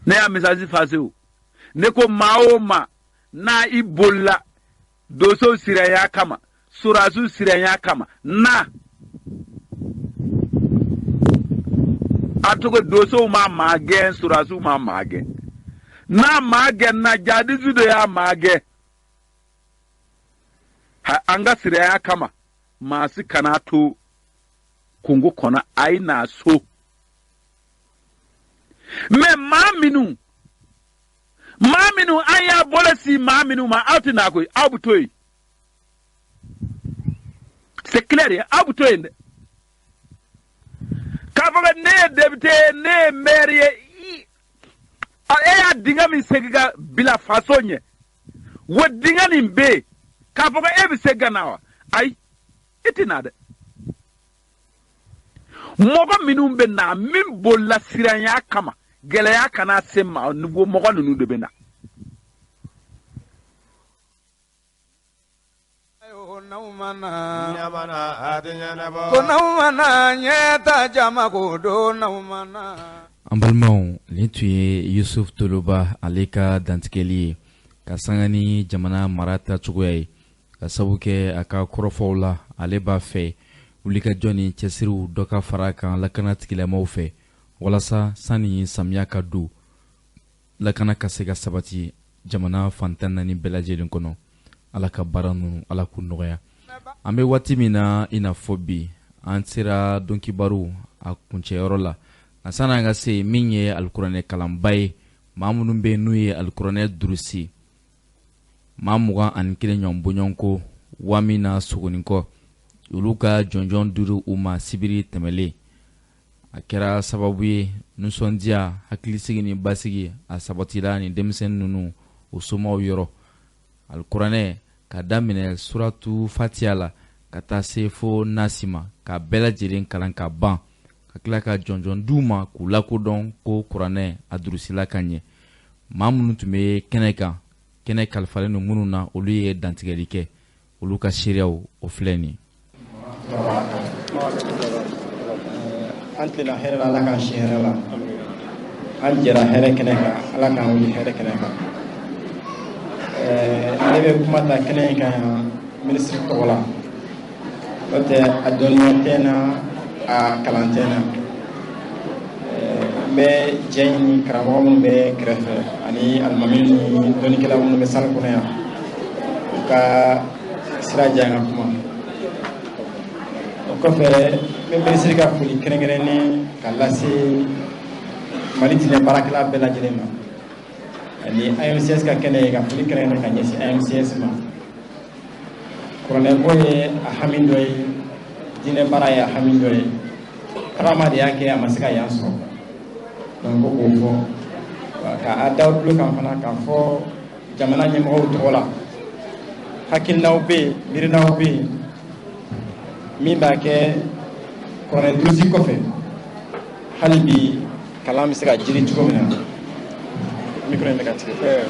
Ne y'a message fase o. Ne ko maa o maa n'a i bolila donsow siranya kama, sorasiw siranya kama, na a tɔgɔ donsow ma maa gɛn, sorasiw ma maa gɛn. N'a maa gɛn na, jadisi de y'a maa gɛn. Ha, an ka siranya kama, maa si kana to kungo kɔnɔ, a ye na so. Mais maa minnu an y'a bolo si maa minnu ma, aw tɛ na koyi, aw bɛ to yen. C'est clair ye, aw bɛ to yen dɛ. K'a fɔ ko ne ye député ye, ne ye maire ye, e y'a dingɛ min segin ka bila faso ɲɛ, wa dingɛ nin bɛ yen, k'a fɔ ko e bɛ se ka na wa? Ayi, i tɛ na dɛ. Mɔgɔ minnu bɛ na, min bolila siranya kama, gɛlɛya kana se ma, mɔgɔ ninnu de bɛ na. N'aw ma na, ko n'aw ma na ɲɛta jama ko don n'aw ma na. An balimaw, nin tun ye Yusuf Toloba ale ka dantigɛli ye ka sanga ni jamana mara tacogoya ye, ka sabu kɛ a ka kɔrɔfɔw la, ale b'a fɛ wulikajɔ ni cɛsiriw dɔ ka fara a kan lakana tigilamaw fɛ, walasa sanni samiya ka don, lakana ka se ka sabati jamana fan 14 bɛɛ lajɛlen kɔnɔ. Ala ka baara ninnu, Ala k'u nɔgɔya. An bɛ waati min na i n'a fɔ bi, an sera donkibaru a kuncɛyɔrɔ la, nka sanni an ka se min ye alikuranɛ kalanba ye, maa minnu bɛ yen n'u ye alikuranɛ durusi, maa 21 ɲɔgɔn bɔɲɔgɔnko waa min na Sogonikɔ, olu ka jɔnjɔn dira u ma sibiri tɛmɛlen. A kɛra sababu ye nisɔndiya, hakilisigi ni basigi a sabatila ni denmisɛnnin ninnu o somaw yɔrɔ. Alikuranɛ ka daminɛ suratu Fatiya la ka taa se fo Nasi ma, ka bɛɛ lajɛlen kalan ka ban, ka tila ka jɔnjɔn d'u ma k'u lakodɔn ko kuranɛ a durusila ka ɲɛ. Maa minnu tun bɛ kɛnɛ kan, kɛnɛ kalifalen don minnu na, olu ye dantigɛli kɛ. Olu ka seereyaw o filɛ nin ye. An tilenna hɛrɛ la, Ala k'an si hɛrɛ la. An jɛra hɛrɛ kɛnɛ kan, Ala k'an wuli hɛrɛ kɛnɛ kan. Ne bɛ kuma ta kɛnɛ in kan yan minisiri tɔgɔ la, n'o tɛ a dɔnniya tɛ n na, a kalan tɛ n na. N bɛ jɛ ɲini karamɔgɔ minnu bɛ kɛrɛfɛ ani alimami ni dɔnnikɛla minnu bɛ salle kɔnɔ yan, u ka sira diya n ka kuma. O kɔfɛ, n bɛ minisiri ka foli kɛrɛnkɛrɛnnen ka lase Mali diinɛ baarakɛla bɛɛ lajɛlen ma, ani AMCS ka kɛnɛ ye, ka foli kɛrɛnkɛrɛn ka ɲɛsin AMCS ma. Kuranɛko ye a hami dɔ ye, diinɛ baara ye a hami dɔ ye. Tagama de y'a kɛ a ma se ka yan sɔrɔ, donc ko k'o fɔ ka a da tulo kan fana k'a fɔ jamana ɲɛmɔgɔw tɔgɔ la, hakilinaw bɛ yen, miirinaw bɛ yen min b'a kɛ kuranɛ durusi kɔfɛ hali bi kalan bɛ se ka jiri cogo min na. Micro in bɛ ka tigɛ.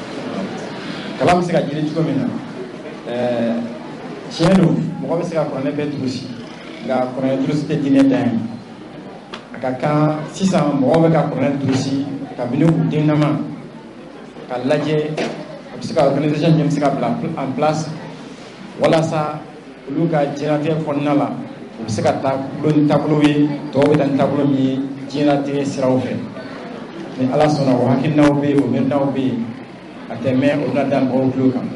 Kalan bɛ se ka jiri cogo min na, tiɲɛ don, mɔgɔ bɛ se ka kuranɛ bɛɛ durusi, nka kuranɛ durusi tɛ diinɛ dan ye. A ka kan sisan mɔgɔw bɛ ka kuranɛ durusi kabini u dennama, ka lajɛ a bɛ se ka organisation jumɛn bɛ se ka bila en place walasa olu ka diɲɛlatigɛ kɔnɔna la u bɛ se ka taa ni taabolo ye, tɔw bɛ taa ni taabolo min ye diɲɛlatigɛ siraw fɛ. Ni Ala sɔnna, o hakilinaw bɛ yen, o miirinaw bɛ yen, a tɛ mɛn, o bɛna da mɔgɔw tulo kan.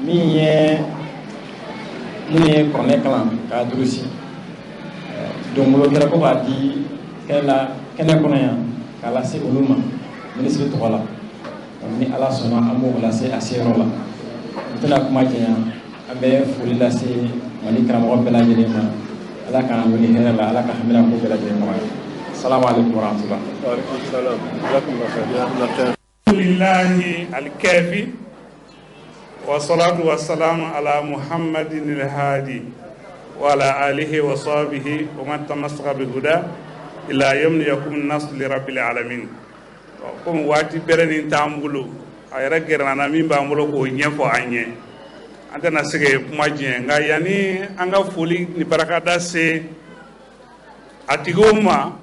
Min ye minnu ye kuranɛ kalan k'a durusi, donbolo kɛra ko k'a di kɛnɛ la, kɛnɛ kɔnɔ yan, k'a lase olu ma minisiri tɔgɔ la. Ni Ala sɔnna, an b'o lase a seyɔrɔ la. N tɛna kuma janya, an bɛ foli lase Mali karamɔgɔ bɛɛ lajɛlen ma. Ala k'an wuli hɛrɛ la, Ala ka hamina ko bɛɛ lajɛlen nɔgɔya. Salamu alaikum warahmatullah. Wa alaikum salam. Jazakumullah. Alhamdulillahi al-kafi wa salatu wa salamu ala Muhammadin al-hadi wa ala alihi wa sahbihi wa man tamassaka bi huda ila yawmi yaqumu an-nas li rabbil alamin. Komi waati bɛrɛ nin t'an bolo, a yɛrɛ gɛrɛna na min b'an bolo k'o ɲɛfɔ an ye, an tɛna se ka kuma diɲɛ. Nka yanni an ka foli ni barakada se a tigiw ma,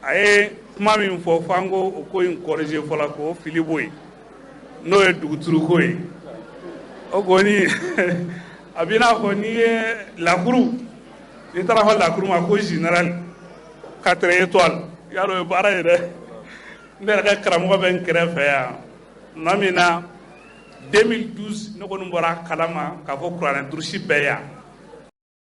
a ye kuma min fɔ, f'an ko o ko in corriger fɔlɔ k'o fili bɔ yen, n'o ye duguturuko ye. O kɔni a b'i n'a fɔ n'i ye lakuru, n'i taara fɔ lakuru ma ko général 4 étoiles, y'a dɔn o ye baara ye dɛ. Ne yɛrɛ ka karamɔgɔ bɛ n kɛrɛfɛ yan nɔ min na 2012, ne kɔni bɔra a kalama k'a fɔ kuranɛ durusi bɛɛ yan.